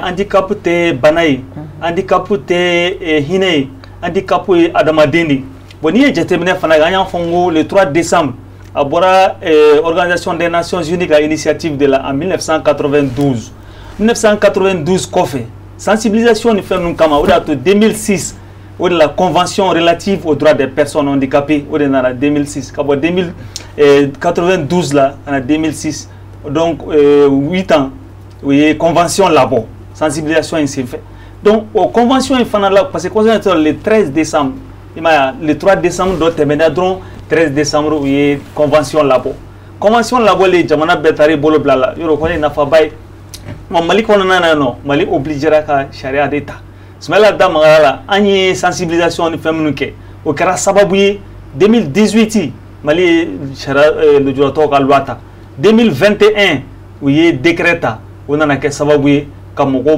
handicap tɛ bana ye, handicap tɛ hinɛ ye, handicap ye adamaden de ye. Bon, n'i ye jateminɛ fana kɛ, an y'a fɔ n ko le 3 décembre a bɔra Organisation des Nations Unies ka initiative de la en 1992. 1992 kɔfɛ, sensibilisation ni fɛn ninnu kama, o de y'a to 2006, o de la Convention relative aux droits des personnes handicapées, o de nana 2006. Ka bɔ 2092 la ka na 2006, donc 8 ans, o ye convention labɔ sensibilisation in senfɛ. Donc o convention in fana la, parce que convention le 13 décembre, i m'a ye, le 3 décembre dɔ tɛmɛna dɔrɔn, 13 décembre u ye convention labɔ. Convention labɔlen, jamana bɛɛ taara i bolo bila la. Yɔrɔ kɔni nafaba ye. Mali kɔnɔna na yan nɔ, Mali obligera ka sariya de ta. Sumayila da magara la, an ye sensibilisation ni fɛn minnu kɛ, o kɛra sababu ye 2018 Mali ye sariya lujuratɔw ka loi ta. 2021 u ye décret ta, o nana kɛ sababu ye ka mɔgɔw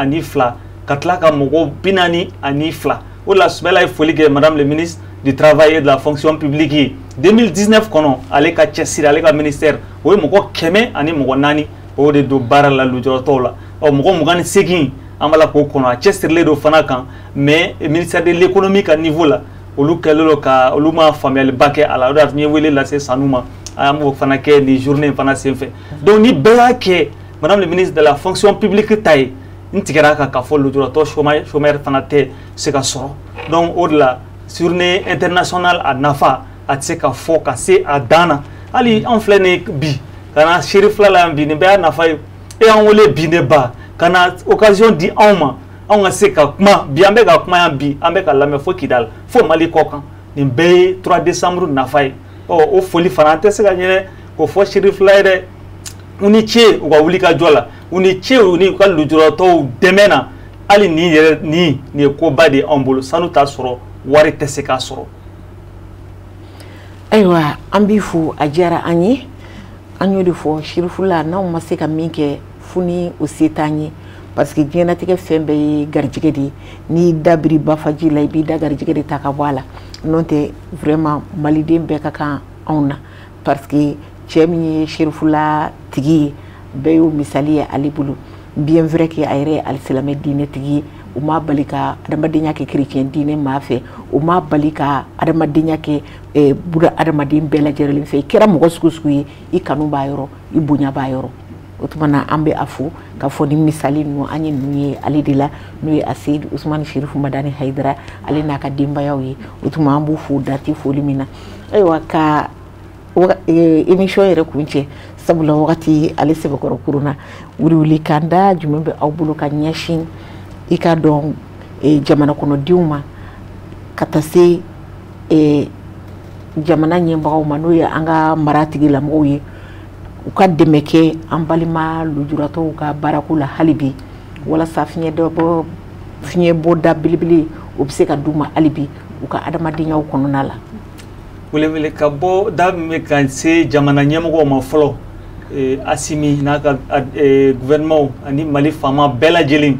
62, ka tila ka mɔgɔw 42. O de la Sumayila ye foli kɛ madame le ministre du Travail et de la Fonction publique ye. 2019 kɔnɔ, ale ka cɛsiri, ale ka ministère, o ye mɔgɔ 104, o de don baara la lujuratɔw la. Ɔ mɔgɔ 28, an b'a la k'o kɔnɔ, a cɛsirilen don fana kan. Mais ministère de l'Économie ka niveau la, olu kɛlen don ka olu ma faamuyaliba kɛ a la. O de y'a to n ye wele lase Sanu ma, an b'o fana kɛ nin journée in fana senfɛ. Donc ni bɛɛ y'a kɛ madame le ministre de la Fonction publique ta ye, n tigɛra kan k'a fɔ lujuratɔ chômeur fana tɛ se ka sɔrɔ. Donc o de la journée internationale, a nafa a tɛ se ka fɔ ka se a dan na. Hali anw filɛ nin ye bi ka na Cherifla la yan bi, nin bɛɛ y'a nafa ye. E y'an wele bi, ne ba, ka na occasion di anw ma, anw ka se ka kuma bi. An bɛ ka kuma yan bi, an bɛ ka lamɛn fo Kidal, fo Mali kɔ kan. Nin bɛɛ ye 3 décembre nafa ye. Ɔ o foli fana, an tɛ se ka ɲinɛ k'o fɔ Cherifla ye dɛ. U ni ce u ka wuli ka jɔ la, u ni ce u ni u ka lujuratɔw dɛmɛ na. Hali nin yɛrɛ, nin ye koba de ye anw bolo. Sanu t'a sɔrɔ, wari tɛ se k'a sɔrɔ. Ayiwa, an b'i fo, a diyara an ye. An y'o de fɔ, Cherifla, n'anw ma se ka min kɛ, fo ni o se t'an ye, parce que diɲɛlatigɛ fɛn bɛɛ ye garijɛgɛ de ye. N'i da biri bafaji la, i b'i da garijɛgɛ de ta ka bɔ a la. N'o tɛ, vraiment maliden bɛɛ ka kan anw na, parce que cɛ min ye Cherifla tigi ye, bɛɛ y'o misali ye ale bolo. Bien vrai que a yɛrɛ ye alisilamɛ diinɛ tigi ye, u m'a bali ka adamadenya kɛ chrétien diinɛ maa fɛ, u m'a bali ka adamadenya kɛ buna adamaden bɛɛ lajɛlen fɛ. I kɛra mɔgɔ sugu sugu ye, i kanu b'a yɔrɔ, i bonya b'a yɔrɔ. O tuma na, an bɛ a fo k'a fɔ ni misali ninnu, an ye ninnu ye ale de la, n'o ye Aseyidu Usumani Sherifu Madani Hayidara, ale n'a ka denbayaw ye. O tuma an b'u fo dati foli min na. Ayiwa, ka émission yɛrɛ kun cɛ, sabula wagati ale sɛbɛkɔrɔ kurunna, wiliwili kan da jumɛn bɛ aw bolo ka ɲɛsin i ka dɔn jamana kɔnɔdenw ma, ka taa se jamana ɲɛbagaw ma, n'o ye an ka mara tigilamɔgɔw ye, u ka dɛmɛ kɛ an balima lujuratɔw ka baarako la hali bi, walasa fiɲɛ bɔda belebele o bɛ se ka d'u ma hali bi u ka adamadenyaw kɔnɔna la? Welewele ka bɔ da min bɛ ka se jamana ɲɛmɔgɔw ma fɔlɔ, Asimi n'a ka gouvernement ani Mali faama bɛɛ lajɛlen,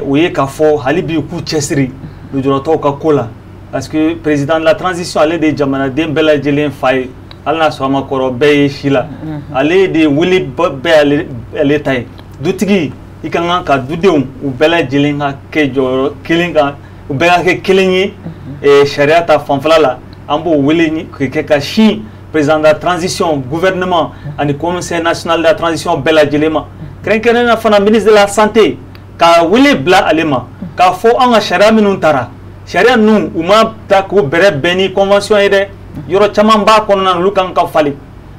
o ye k'a fɔ hali bi k'u cɛsiri lujuratɔw ka ko la, parce que président de la Transition, ale de ye jamanaden bɛɛ lajɛlen fa ye. Hali n'a sɔrɔ a ma kɔrɔ bɛɛ ye si la, ale de wele bɛɛ ale ta ye. Dutigi, i ka kan ka dudenw u bɛɛ lajɛlen ka kɛ jɔyɔrɔ kelen kan, u bɛɛ ka kɛ kelen ye sariya ta fanfɛla la. An b'o wele kɛ ka sin président de la Transition, gouvernement ani Conseil national de la Transition bɛɛ lajɛlen ma. Kɛrɛnkɛrɛnnenya fana, ministre de la Santé, ka wele bila ale ma k'a fɔ an ka sariya minnu taara, sariya ninnu u ma ta k'u bɛrɛ bɛn ni convention ye dɛ. Yɔrɔ caman b'a kɔnɔna na, olu kan ka falen.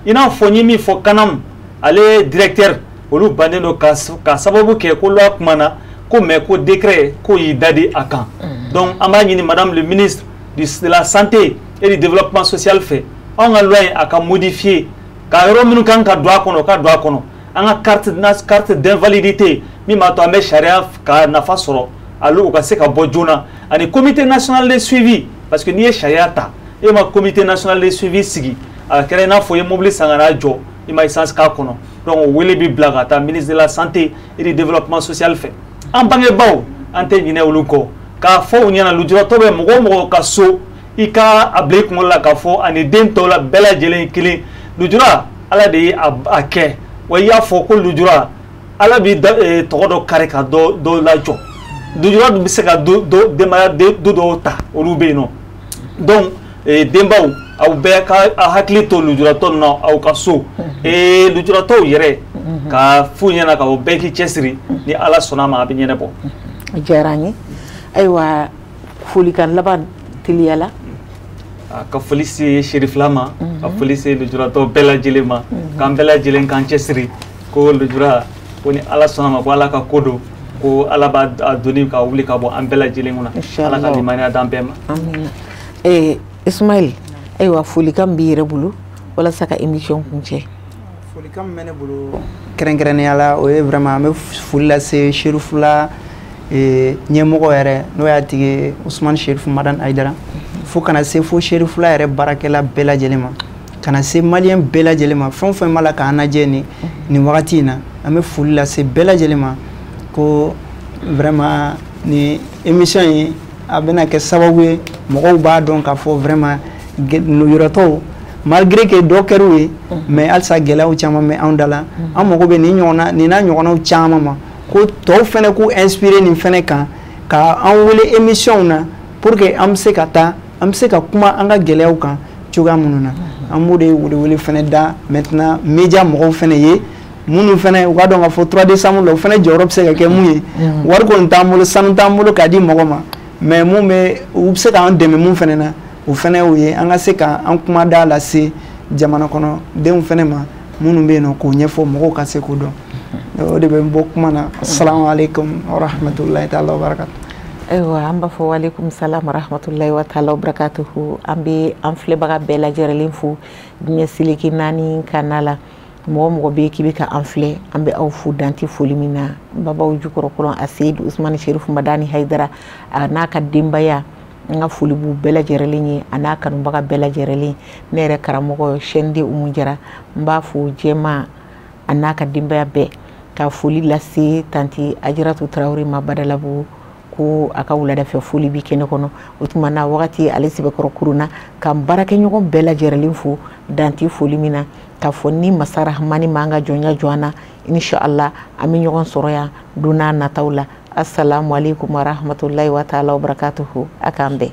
I n'a fɔ n ye min fɔ, CANAM ale directeur, olu bannen don ka sababu kɛ ko loi kumana ko, mais ko décret ko y'i da di a kan. Donc an b'a ɲini madame le ministre de la Santé et du Développement social fɛ, anw ka loi in a ka modifier, ka yɔrɔ minnu kan ka don a kɔnɔ, ka don a kɔnɔ. An ka carte d'invalidité min b'a to an bɛ sariya ka nafa sɔrɔ, ale u ka se ka bɔ joona, ani Comité national de suivi, parce que n'i ye sariya ta, e ma Comité national de suivi sigi, a kɛra i n'a fɔ i ye mobili san ka n'a jɔ, i ma essence k'a kɔnɔ. Donc o wele bɛ bila ka taa ministre de la Santé et du Développement social fɛ. An bangebaaw, an tɛ ɲinɛ olu kɔ, k'a fɔ u ɲɛna lujuratɔ bɛ mɔgɔ o mɔgɔ ka so, i ka a bila i kunkolo la k'a fɔ ani den tɔw la bɛɛ lajɛlen kelen. Lujura, Ala de ye a kɛ. Wa i y'a fɔ ko lujura, Ala b'i tɔgɔ dɔ kari ka dɔ lajɔ. Lujura dun bɛ se ka denbaya du dɔw ta, olu bɛ yen nɔ. Donc denbaw, aw bɛɛ ka hakili to lujuratɔ ninnu na aw ka so. Lujuratɔw yɛrɛ, ka f'u ɲɛna k'a fɔ bɛɛ k'i cɛsiri, ni Ala sɔnna a ma, a bɛ ɲɛnabɔ. A diyara an ye. Ayiwa, folikan laban teliya la. Ka foli se Cherifla ma, ka foli se lujuratɔ bɛɛ lajɛlen ma, k'an bɛɛ lajɛlen k'an cɛsiri ko lujura ko ni Ala sɔnna ma, ko Ala ka ko don. Ko Ala b'a doni ka wuli ka bɔ an bɛɛ lajɛlen kunna. Ala ka limaniya d'an bɛɛ ma. Amina. Ismaël, ayiwa, folikan b'i yɛrɛ bolo walasa ka émission kuncɛ. Folikan min bɛ ne bolo kɛrɛnkɛrɛnnenya la, o ye vraiment an bɛ foli lase Cherifula ɲɛmɔgɔ yɛrɛ, n'o y'a tigi Usumani Sherifu Madani Hayidara, fo kana se fo Cherifula yɛrɛ baarakɛla bɛɛ lajɛlen ma, ka na se malien bɛɛ lajɛlen ma, fɛn o fɛn b'a la k'an lajɛ nin wagati in na. An bɛ foli lase bɛɛ lajɛlen ma ko vraiment nin émission in a bɛna kɛ sababu ye mɔgɔw b'a dɔn k'a fɔ vraiment lujuratɔw, malgré que dɔ kɛr'u ye, mais halisa gɛlɛyaw caman bɛ anw da la. An mago bɛ nin ɲɔgɔnna nin n'a ɲɔgɔnnaw caman ma, ko tɔw fɛnɛ k'u inspiré nin fɛnɛ kan ka an wele émission na pour que an bɛ se ka taa, an bɛ se ka kuma an ka gɛlɛyaw kan cogoya minnu na. An b'o de welewele fɛnɛ da maintenant média mɔgɔw fɛnɛ ye, minnu fɛnɛ u k'a dɔn k'a fɔ 3 décembre la, u fɛnɛ jɔyɔrɔ bɛ se ka kɛ mun ye. Wari kɔni t'an bolo, sanu t'an bolo k'a di mɔgɔ ma, mais mun bɛ u bɛ se k'an dɛmɛ mun fɛnɛ na, o fɛnɛ o ye an ka se ka an kumada lase jamana kɔnɔ denw fɛnɛ ma minnu bɛ yen nɔ, k'o ɲɛfɔ mɔgɔw ka se k'o dɔn. O de bɛ n bɔ kuma na. Asalamu aleykum wa rahmatulahi taala wa barakatu. Ayiwa, an b'a fɔ walekum salam rahmatulahi wa taala wa barakatuhu. An bɛ an filɛbaga bɛɛ lajɛlen fo diɲɛ seleke naani kana la. Mɔgɔ mɔgɔ bɛ k'i bɛ ka an filɛ, an bɛ aw fo danti foli min na. Babaw jukɔrɔkɔrɔ, a Seyidu Usumani Sherifu Madani Hayidara, a n'a ka denbaya, n ka foli b'u bɛɛ lajɛlen ye, a n'a kanubaga bɛɛ lajɛlen. Ne yɛrɛ karamɔgɔ Sɛnde Umu Jara, n b'a fo jɛma, a n'a ka denbaya bɛɛ, ka foli lase tanti Ajiratu Tarawele ma Badalabugu, ko a ka wuladafɛ foli bi kɛnɛ kɔnɔ. O tuma na wagati ale sɛbɛkɔrɔ kurunna ka n baarakɛɲɔgɔn bɛɛ lajɛlen fo danti foli min na, k'a fɔ ni masa rahamani m'an ka jɔnya jɔ an na, inshallah an bɛ ɲɔgɔn sɔrɔ yan don n'a nataw la. Assalamu alaikum warahmatullahi wa taala wabarakatuhu. A k'an bɛn.